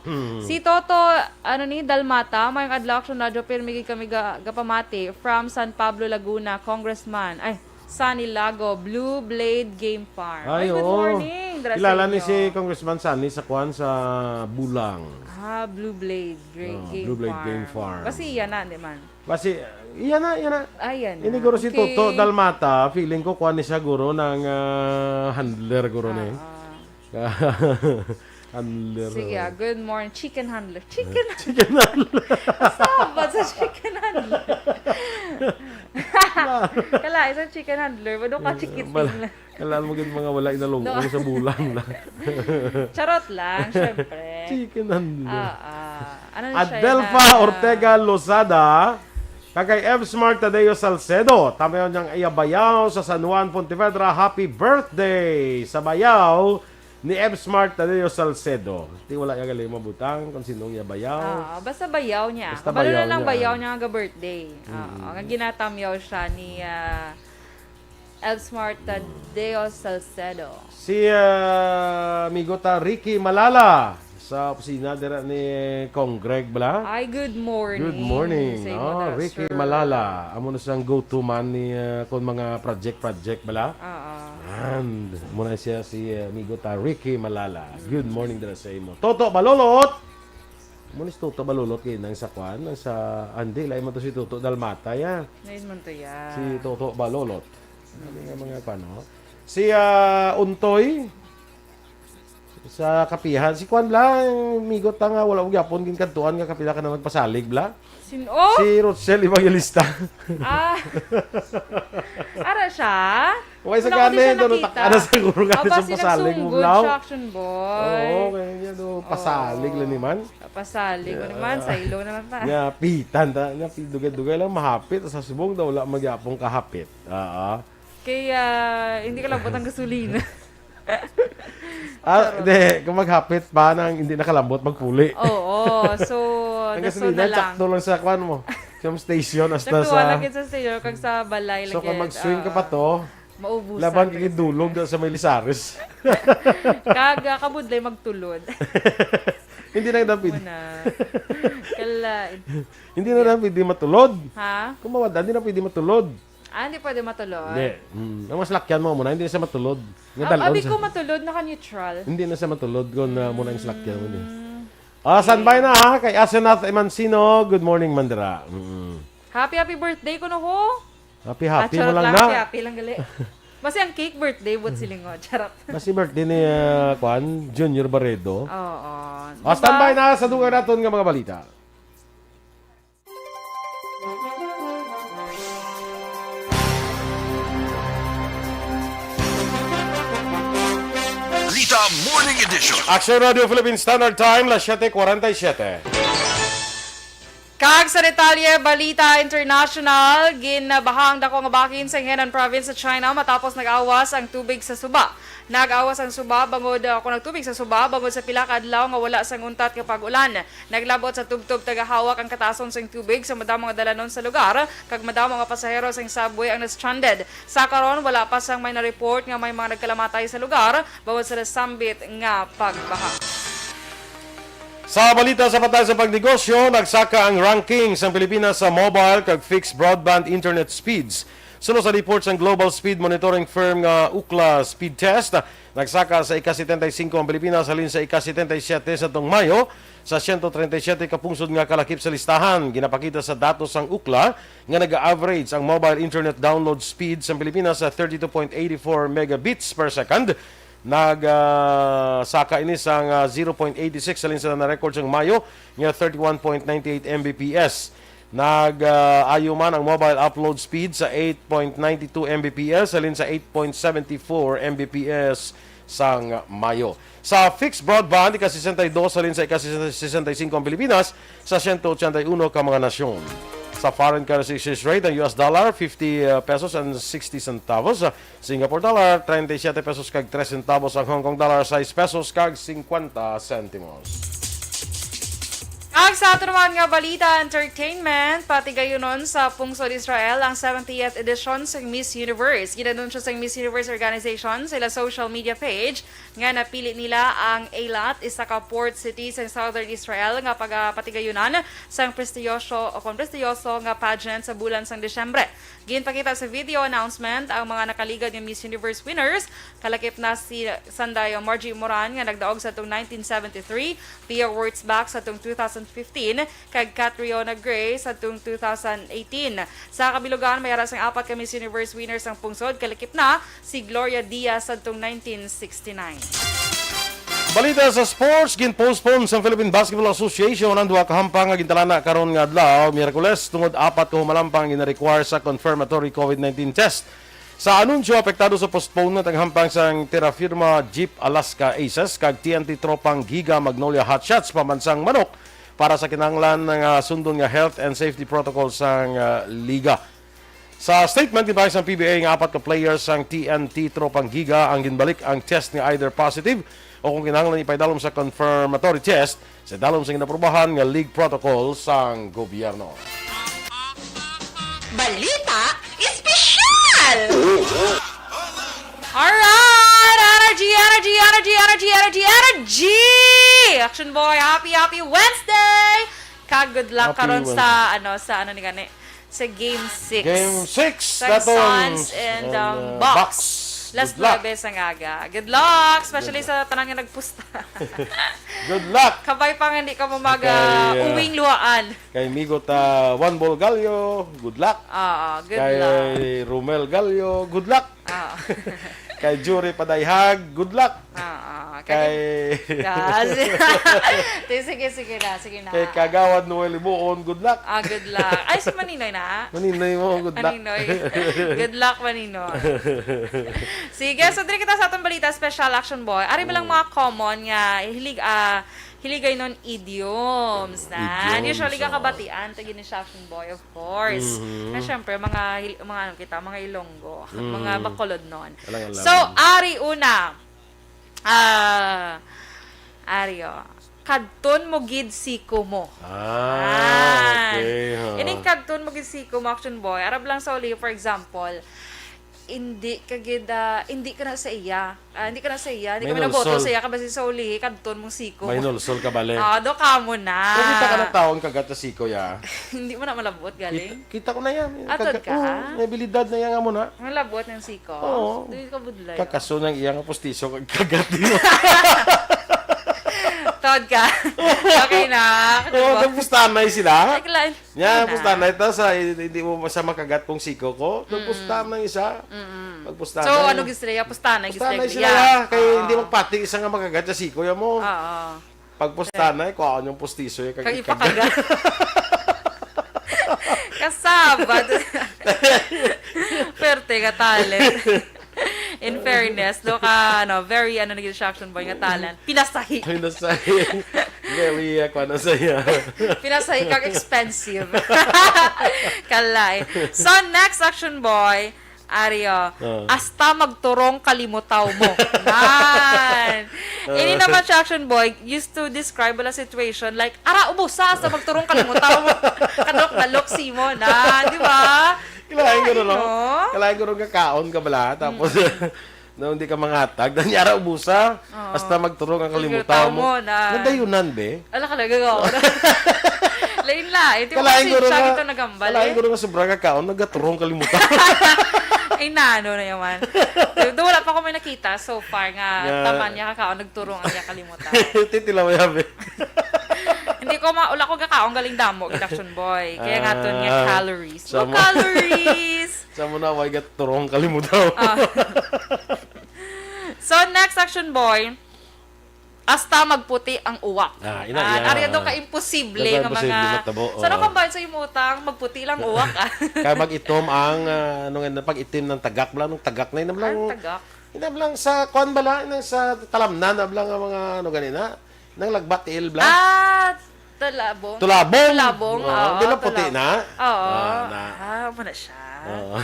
Si Toto, ano ni, Dalmata, mayong adlaw, Action Radio, pirmi gid kami ga, gapamati. From San Pablo, Laguna, Congressman. Ay, Sunny Lago, Blue Blade Game Farm. Ay, Ay, good oo. Morning. Dara sa Kilala ni inyo. Si Congressman Sunny sa kwan sa Bulang. Ah, Blue Blade, Great Oh, Game Blue Blade Farm. Game Farm. Basi iya na, di man. Basi, iya na, iya na. Ah, iya na. Ini guro si Okay. Toto Dalmata, feeling ko kwan ni siya guro ng ah, handler guro ni. Ah, ah. Handler. Sige, ah, good morning. Chicken handler. Chicken handler. Chicken handler. Sabad sa chicken handler. Kala, isang chicken handler. Wala ka chikiting Wala. lang. Kailangan mo gid mga wala inalungkong No. sa bulang na. Charot lang, syempre. Chicken handler. Ah, ah. Ano na siya Adelfa na- Ortega Lozada, kag kay F Smart Tadeo Salcedo, tamayon niyang iya bayaw sa San Juan, Pontevedra, happy birthday sa bayaw ni F Smart Tadeo Salcedo. Di wala niya galing mabutang kung sinong iya bayaw. Ah, basta bayaw niya. Basta Kabalo bayaw na lang niya. Bayaw niya nga birthday. Mm. Oo, nga ginatamyaw siya ni ah, F Smart Tadeo Salcedo. Si ah, amigo ta Ricky Malala sa opisina dira ni Kong Greg bala. Ay, good morning. Good morning. Sa imo Oh, na, Ricky sir. Malala. Amo na siyang go-to man ni ah, kung mga project-project bala. Oo. And muna siya si ah, amigo ta Ricky Malala. Good morning dira sa imo. Toto Balolot. Muna si Toto Balolot kay nang sa kwan, nang sa Andi, lain man to si Toto Dalmata ya. Ngayon man to ya. Si Toto Balolot. Ano nga mga kwan, no? Si ah, Untoy sa kapihan. Si kwan lang, migot ta nga wala mo gyapon ginkadtuan nga kapila ka na nagpasalig bla. Sin oh! Si Rochelle Evangelista. Ah. Ara siya? Wala sa gani, doon nakita. Takana sa guro nga Aba, sa pasalig mo, bulaw. Siya action boy. Oo, kaya niya do, pasalig lang ni man. Pasalig mo naman, sa ilo naman pa. Nga, pitan ta, nga, dugay-dugay lang, mahapit, sa subong daw, wala magyapong kahapit. Oo. Kaya, hindi ka lang butang gasolina. Ah, hindi. Kung maghapit pa nang hindi nakalambot, magpuli. Oo. So, Ang dasol gasolina, na lang. Sakto lang sa kwan mo. Sa station, hasta Saktuhan sa... lang sa station, kag sa balay. So, kung mag-swing ka pa to, maubusan. Laban kay dulog na sa may Lisares. Kag, uh, kabudlay magtulod. Hindi na daw pwede. Muna. Kala. Hindi na daw pwede matulod. Ha? Kung mawala, hindi na pwede matulod. Ah, hindi pwede matulod? Hindi. Mm. Ang maslakyan mo muna, hindi na siya matulod. Nga Ang dalon abi sa ko matulod, naka-neutral. Hindi na siya matulod kung na muna ang slakyan mo. Hindi. Mm. Ah, standby na ha, kay Asenath Emancino. Good morning, Mandra. Mm. Happy, happy birthday ko no ho. Happy, happy Ah, mo charot lang lang, na. Happy, happy lang gali. Basi ang cake birthday, but silingo. Charot. Basi birthday ni ah, Kwan, Junior Barredo. Oo. Ah, standby na sa dugang naton nga mga balita. Balita Morning Edition. Action Radio Philippine Standard Time, las siete cuarenta y siete. Kag sa detalye, balita international, ginabahang dako nga bahin sa Henan Province sa China matapos nag-awas ang tubig sa suba. Nag-awas ang suba bangod, ah, kung nagtubig sa suba bangod sa pila ka adlaw nga wala sang untat nga pag-ulan. Naglabot sa tubtob tagahawak ang katason sang tubig sa madamo nga dalanon sa lugar, kag madamo nga pasahero sang subway ang na-stranded. Sa karon, wala pa sang may na-report nga may mga nagkalamatay sa lugar bangod sa nasambit nga pagbaha. Sa balita sa patag sa pagnegosyo, nagsaka ang ranking sang Pilipinas sa mobile kag fixed broadband internet speeds. Suno sa report sang global speed monitoring firm nga Ookla Speed Test, nagsaka sa ika-setenta y cinco ang Pilipinas halin sa ika-setenta y siete sa tong Mayo, sa siyento treinta y siete ka pungsod nga kalakip sa listahan. Ginapakita sa datos sang Ookla nga naga-average ang mobile internet download speed sa Pilipinas sa thirty-two point eight four megabits per second. Nag, ah, saka ini sang, ah, zero point eight six halin sa na-record sang Mayo nga thirty-one point nine eight M B P S. Nag, ah, ayo man ang mobile upload speed sa eight point nine two M B P S halin sa eight point seven four M B P S sang Mayo. Sa fixed broadband, ika-sesenta y dos halin sa ika-sesenta y cinco ang Pilipinas sa siyento ochenta y uno ka mga nasyon. Sa foreign currency exchange rate, ang U S dollar, fifty pesos and sixty centavos. Singapore dollar, treinta y siete pesos kag tres centavos. Ang Hong Kong dollar, sais pesos kag cincuenta centimos. Ag sa ato naman nga balita, entertainment, patigayunon sa pungsod Israel ang seventieth edition sang Miss Universe. Ginanunsyo sang Miss Universe organization sa ila social media page nga napili nila ang Eilat, isa ka port city sa southern Israel, nga pagapatigayunan sang prestiyoso o kon prestiyoso nga pageant sa bulan sang Disyembre. Ginpakita sa video announcement ang mga nakaligad nga Miss Universe winners, kalakip na si Sanday Margie Moran nga nagdaog sa atong nineteen seventy-three, Pia Wurtzbach sa atong two thousand fifteen, kag Catriona Gray sa atong two thousand eighteen. Sa kabilugan, may ara sang apat ka Miss Universe winners ang pungsod, kalakip na si Gloria Diaz sa atong nineteen sixty-nine. Balita sa sports, gin-postpone sa Philippine Basketball Association ang duha ka hampang nga gintalana karon nga adlaw, Miyerkules, tungod apat ka humalampang gina-require sa confirmatory COVID nineteen test. Sa anunsyo, apektado sa postponement ang hampang sang Terra Firma Jeep Alaska Aces kag T N T Tropang Giga Magnolia Hotshots pambansang manok para sa kinahanglan nga sundon nga health and safety protocol sang, ah, liga. Sa statement, ginpahayag sang P B A nga apat ka players sang T N T Tropang Giga ang ginbalik ang test nga either positive o kung kinahanglan ipaidalom sa confirmatory test sa dalom sa ginaprobahan nga league protocol sang gobyerno. Balita Espesyal! Alright! Energy, energy, energy, energy, energy, energy! Action Boy, happy, happy Wednesday! Kag good luck Happy karon Wednesday. sa ano sa ano ni gani sa game six. Game six, Sa datong, Suns and, and, um, uh, Bucks. Bucks. Last Good luck. Nuebe sa ngaga. Good luck, especially sa tanan nga nagpusta. Good luck Kabay pa nga hindi ka mo mag Kay, uh, uwing luhaan. Kay Migot, ah, One Ball Gallo, good luck. Oo, good Kay luck. Romel Gallo, good luck. Oo. Kay Jury Padayhag, good luck. Oo. Kay Yes. Sige, sige, sige na, sige na. Kay Kagawad Noel Ibuon, good luck. Ah, good luck. Ay, si Maninoy na. Maninoy mo, good luck. Maninoy. Good luck, Maninoy. Sige, so diri kita sa atong balita, special action boy. Ari ba lang mga common nga hilig ah hiligay nun idioms na. Idioms, Usually oo. Kakabatian, tagi ni siya action boy, of course. Mhm. Na syempre, mga, hil- mga ano kita, mga Ilonggo, Mhm. mga Bacolod nun. Alang-alang. So, ari una, ah, ari o, kadton mo gid siko mo. Ah, okay. Ha. Ining kadton mo gid siko mo, action boy. Arab lang sa uli, for example, hindi ka gid, ah, hindi ka na sa iya. Ah, hindi ka na sa iya. Hindi May kami naboto nulsol. Sa iya ka basi sa uli, kadton mo siko. May nulsol ka bali. Ah, do ka mo na. Pero kita ka ng taong kagat sa siko, ya. Hindi mo na malabot, galing. Kita, kita ko na yan. Atod ka? Oh, may abilidad na yan nga mo na. Malabot ng siko. Oo. Dili ka budlay. Kakaso ng iyang pustiso kag kagat din. Tod ka. Okay na. Oo, nagpustanay sila. Ay, kala- Nya, Ano? Pustanay ta sa, hindi mo sa makagat kong siko ko. Nagpustanay siya. Pagpustanay. So, ano gisraya? Pustanay, Pustanay gisraya. sila, ya. Kay Oo. Hindi magpati isa nga makagat sa siko, ya mo. Oo. Pagpustanay, kuha ko yung pustiso, ya. Kag ipakagat. Kasabad. Perte nga talent. In fairness, do ka, ano, very, ano, naging distraction boy nga talent. Pinasahi. Ay, nasa, very, uh, kuha na saya. Pinasahi kag expensive. Kalay. So, next action boy, Ario, Ah. Hasta magturong kalimutaw mo. Nan. Ini naman siya, action boy, used to describe a situation like, ara, ubusa, hasta magturong kalimutaw mo. Kadok-dalok, simo na, di ba? Kalain ko, no? No? Kalain ko, no, kakaon ka bala. Tapos, no, hindi ka mangatag. Danyara, ubusa. Hasta magturong ang kalimutaw Kalimutaw mo. mo na. Nadayunan, be. Ala ka, nagagawa ko na. Lain-lain. Di ba Kalain kasi ko, no, siya nga, ito nagambal, kalain eh? ko, no, nga sobra kakaon, nagaturong kalimutaw. Ay, nano na yaman. Do wala pa ko may nakita so far nga Nga- taman niya kakaon, nagturong ang iya kalimutaw. Titilaw, ya, be. Hindi ko ma-, wala ko gakaon galing damo, gid action boy. Kaya nga to niya Ah, calories. sa No mo- calories! Sa mo na, way gaturong kalimutaw. Ah. So, next action boy, hasta magputi ang uwak. Ah, ina, Ah, iya. Ari daw ka imposible Daw ka nga imposible mga matabo, Sana oo. kung bayan sa imutang, magputi lang uwak. Ah. Kaya mag-itom ang, ah, ano nga, pag-itim ng tagak, wala nung tagak na yun, Ang lang, tagak. yun lang sa, kuan bala, yun sa talamnan, abla nga mga, ano ganina, nang lagbatil, bla. Ah, talabong. Tulabong. Tulabong, Oo, oo, di ba puti tulab- na? Oo. Ah, na. Ah, mo na siya. Oo.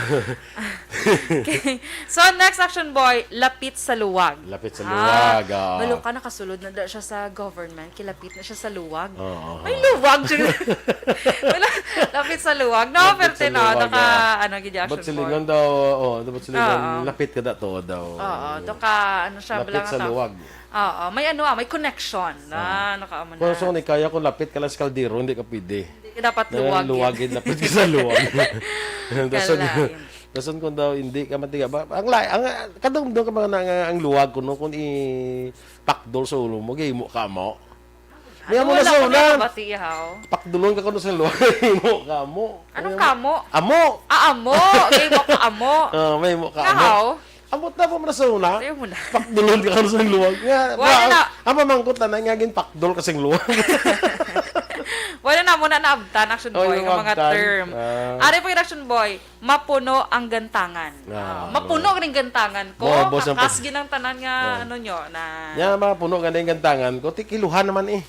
Okay. So, next action, boy, lapit sa luwag. Lapit sa Ah, luwag, oo. Balo ka, nakasulod na da siya sa government, kilapit na siya sa luwag. Oo, May oo. luwag, siya. Wala, lapit sa luwag. No, Lapit pero sa tino, luwag, naka, ah. ano, gid action, Ba't boy. silingon daw? Oo, ba't silingon? Oo. Lapit ka da to daw. Oo, do ka, ano siya, Lapit bala nga sa tao. luwag. Oo, may ano, ah, may connection. Ah, Ah. nakaamo na. Kung sa ni kaya, kung lapit ka lang sa kaldero, hindi ka pwede. Hindi ka dapat Na luwag, luwag, eh. eh, lapit ka sa luwag. Dason, Kalain. dason kung daw hindi ka matiga. Ba, ang la-, ang, kadumdum ka mga na, nga ang luwag kuno kung ipakdol sa ulo mo, gay mo ka mo. May Ano, amo na wala sa ko una. nakabati, haw. Pakdulon ka kuno sa luwag, gay mo ka mo. Anong May amo. kamo? Amo! Ah, amo! Gay mo ka amo. Ah, may mo ka Nga, amo. haw. Amo na po mo na sa una. Ayaw mo na. Pakdulon ka kuno sa luwag. Nga, Wala ba, na. ang mamangkot na na, nga ginpakdol ka sa luwag. Wala na mo na naabtan, action Oh, boy, yung nga mga abtan. term. Ah. Ari po yung action boy, mapuno ang gantangan. Ah, Ah, mapuno oo. rin gantangan ko. Maubos ang Kakas pag- ginang tanan nga, Oh. ano nyo, na Nya, mapuno gani ang gantangan ko, ti kiluhan naman eh.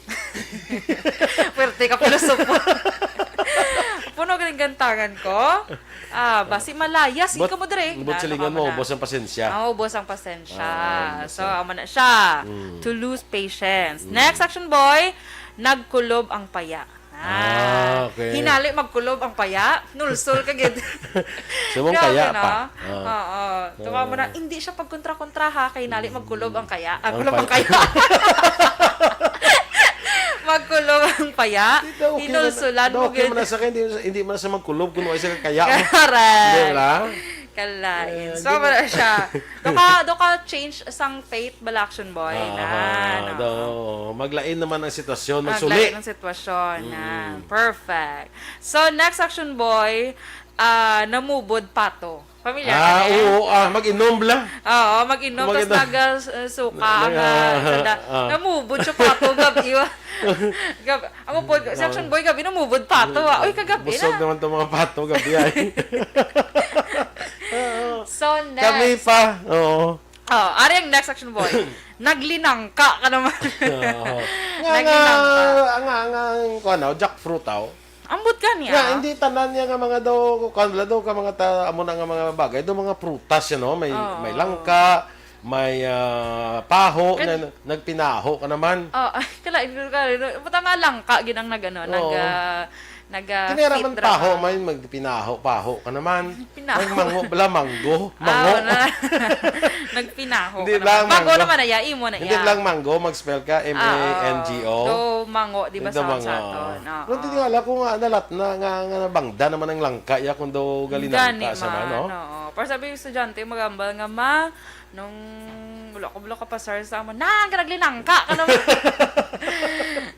Pwerte ka, pilosopo. Puno rin gantangan ko. Ah, basi malayas, But, ikaw mo dire. but Na, silingan mo, nakakamana. ubos ang pasensya. Ah, ubos ang pasensya. Ah, So, siya. amo na siya. Mm. To lose patience. Mm. Next action, boy, nagkulob ang paya. Ah, Ah, okay. hinali magkulob ang paya, nulsol ka gid. Subong Grabe, kaya no? pa. Ah. Oo. Tuwa mo na, Ah. hindi siya pagkontra-kontra, ha, kay hinali magkulob ang kaya. Ah, Ang kulob ang paya. kaya. Magkulob ang paya, Di daw okay hinulsulan man, daw mo okay gid. man na sa akin, hindi, hindi man sa magkulob kung wala siya kaya. Correct. Di ba? Kalain. Eh, So, di ba? wala siya. Doka, doka change sang fate, bala action boy. Ah, Na, no? daw. Maglain naman ang sitwasyon, Maglain magsuli. ang sitwasyon. Mm. Na. Perfect. So, next action boy, ah, namubod pato. Familiar Ah, ka na? oo, ah, mag-inom bala. Oo, mag-inom, tas Mag-inom. naga, uh, suka Nag-, ang, ah, ah, sa da-, ah. namubod siya pato, gabi. Gabi, ang upod, si Ah. Action Boy, gabi, namubod pato, ah. Uy, kagabi Busog na. naman tong mga pato, gabi, ay. Oo. So, Kami next. pa, oo. Oh, ari ang next, Action Boy. Naglinangka ka naman. Oo. Nga, nga, Naglinangka. nga, nga, kuwan, oh, jackfruit, oh. Ambot ka niya. Nga, hindi tanan niya nga mga daw, kuwan, wala daw ka mga ta-, amo na nga mga bagay. Daw mga prutas, you know? May, Oo. may langka, may, ah, paho, Kan- na, nagpinaho ka naman. Oh, ay, kalain ko ka rin. Buta nga langka, gid ang nag-ano, Oo. nag, ah, nag, ah, Kinera fit man ra paho, ka. may magpinaho, paho ka naman. Pinaho. Ang mango, bala, mango. Ah, Mango. wala. Nagpinaho Hindi ka lang naman. Bago mango. naman na iya, imo na Hindi iya. lang mango, mag-spell ka, Ah, M A N G O. Do mango, di ba, Hindi sa, mango. sa aton? Oo. Pero hindi nga, ala ko nga, nalat na, nga, nga nabangda naman ang langka, iya kung daw galinangka Gani sa man, man, no? oo. Para sabi yung estudyante, magambal nga, "Ma, nung wala ko, wala ka pasar sa amo, na, naglinangka ka naman."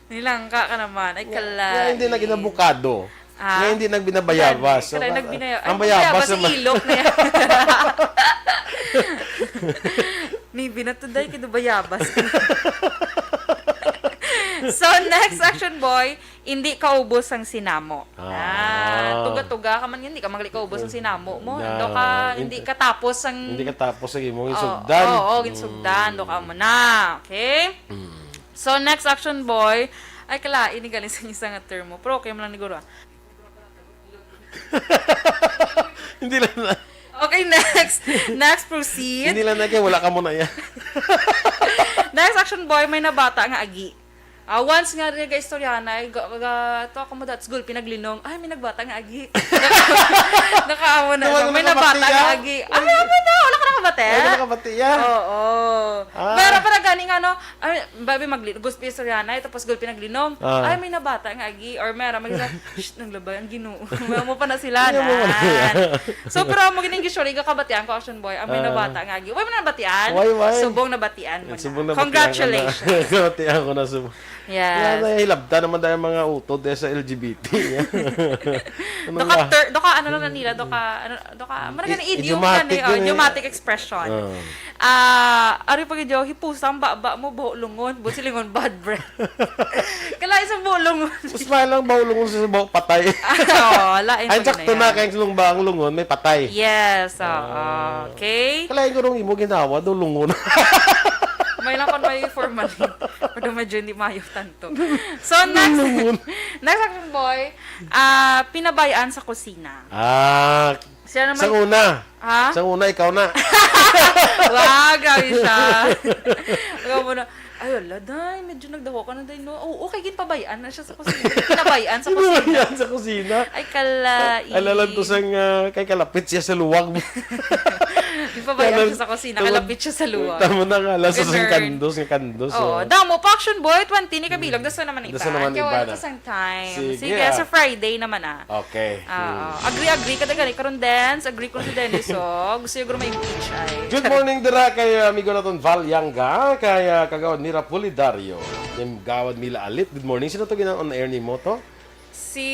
Nilangka ka naman. Ay, Nga, kalay. nga hindi na ginabukado. Ah? Nga hindi nagbinabayabas. Gani, kalay So, nagbinaya-, ang ang bayabas bayabas, naman. ilok na yan. Ni binatuday, kinabayabas. So, next action, boy, hindi kaubos ang sinamo. Ah. Ah, tuga-tuga ka man yun, hindi ka magli kaubos ang sinamo mo. Na, Ando ka, hindi hindi katapos ang hindi katapos ang imong Oo, ginsugdan. oo, Mm. ginsugdan. Do ka mo na. Okay? Mm. So, next action, boy. Ay, kala, ini galing sa isa nga term mo. Pero okay mo lang, niguro, ah. Hindi lang na. Okay, next. Next, proceed. Hindi lang na kaya wala ka mo na yan. Next action, boy, may nabata nga agi. Ah, once nga nag-istorya na, ga, ga, to ako mo that's good, pinaglinong, ay, may nagbata nga agi. Nakaamo na Naman siya. na May nabata nakabati, nga ah. agi. Ay, amo na, wala ka nakabati? Wala ka nakabati, ah. Oo. Ah. Pero para gani nga, no, ay, babi magli-, gusto istorya na, tapos gulpi naglinong. Ah. Ay, may nabata nga agi. Or may ara, mag-isa, "Shh, naglabay ang Ginoo." May mo pa na sila May mo pa na na. sila. So, pero mo gining gisuri, kabatian ko, action boy. Ang may Ah. nabata nga agi. Way mo nabatian? Way, way. Subong nabatian mo na. Subong nabatian ka na. Congratulations. Nabatian ko na, subong. Yes. Nga, nahilabta naman tayo mga utod, eh, sa L G B T. Ano Doka nga? ter-, doka, ano lang na nila, doka, ano, doka, marang I-, na idiom idiomatic gani, oh, yun eh. idiomatic expression. Ah. Ah, ari pa gid, hipusa ang baba mo, buho lungon, buho silingon, bad breath. Kalain sa buho lungon. Mas mahal ang buho lungon sa buho patay. Ah, oo, lain Ay, pa gid sakto na na, yan. Kaya sa lungba ang lungon, may patay. Yes, oo. Ah. Okay. Kalain ko nung imo ginawa, do lungon. May lang kon may formalin. Pero medyo hindi mayo tanto. So, next, Lungon. next action, boy, ah, pinabayaan sa kusina. Ah, Siya naman. Sang una. Ha? Sang una, ikaw na. Wow, grabe siya. Ikaw muna. Ay, wala, day. Medyo nagdawa ka na, day, no? Oo, okay, ginpabayaan na siya sa kusina. Pinabayaan sa kusina. Pinabayaan sa kusina. Ay, kalain. Alalan ko sang, ah, kay kalapit siya sa luwag mo. Ginpabayaan Kanan-, siya sa kusina, tama-, kalapit siya sa luwag. Tama na nga, alas sa Ganun. Kandos, nga kandos, Oo, oh. Damo pa, Action Boy, twenty ni kabilog. Daso naman Daso iba. naman Kaya iba wala na. to sang time. Sige, Sige, ah. sa Friday naman, ah. Okay. Oo. Hmm. Agree, agree. Kada gani, karon dance. Agree ko si Dennis, oh. Gusto yung may impeach ay. Good morning, dira kay, uh, amigo naton Val Yanga, kay, uh, Kagawad Mira Pulidario, kay Kagawad Mila Alit. Good morning. Sino to ginang on air ni mo to? Si,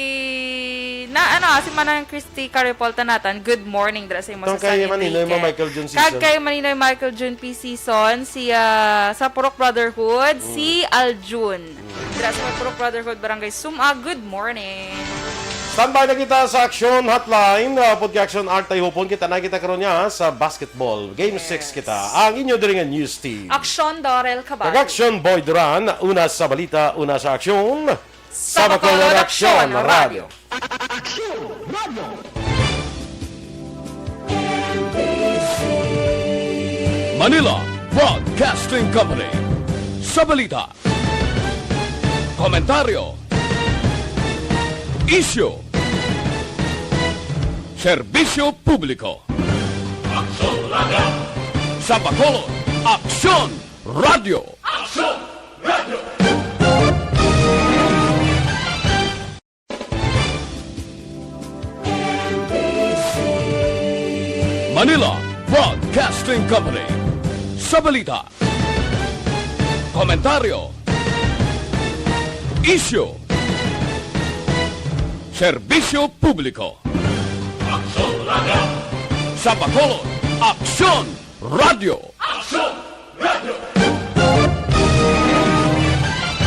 na, ano, si Manang Christy Caripol Tanatan. Good morning, dira sa imo Tong sa kay Sunny Maninoy mo, Ticket. Michael Jun Kag Season. kay Maninoy Michael Jun P. Season, si, ah, sa Purok Brotherhood, Mm. si Aljun. Dira sa may Purok Brotherhood, Barangay Suma. Good morning. Standby na kita sa Action Hotline. Uh, Pudki Action Art tayo hupon. Kita na kita karon niya sa basketball. Game Yes. six kita. Ang inyo diri nga news team. Action, Dorel Cabal. Kag Action, Boy Duran. Una sa balita, una sa aksyon. Sa Bacolod, Action Radio. Action Radio. Manila Broadcasting Company. Sa balita, komentaryo, isyu, serbisyo publiko. Aksyon Radio. Sa Bacolod, Aksyon Radio. Aksyon Radio. Manila Broadcasting Company. Sa balita, komentaryo, isyu, serbisyo publiko. Aksyon Radio. Sa Bacolod, Aksyon Radio. Aksyon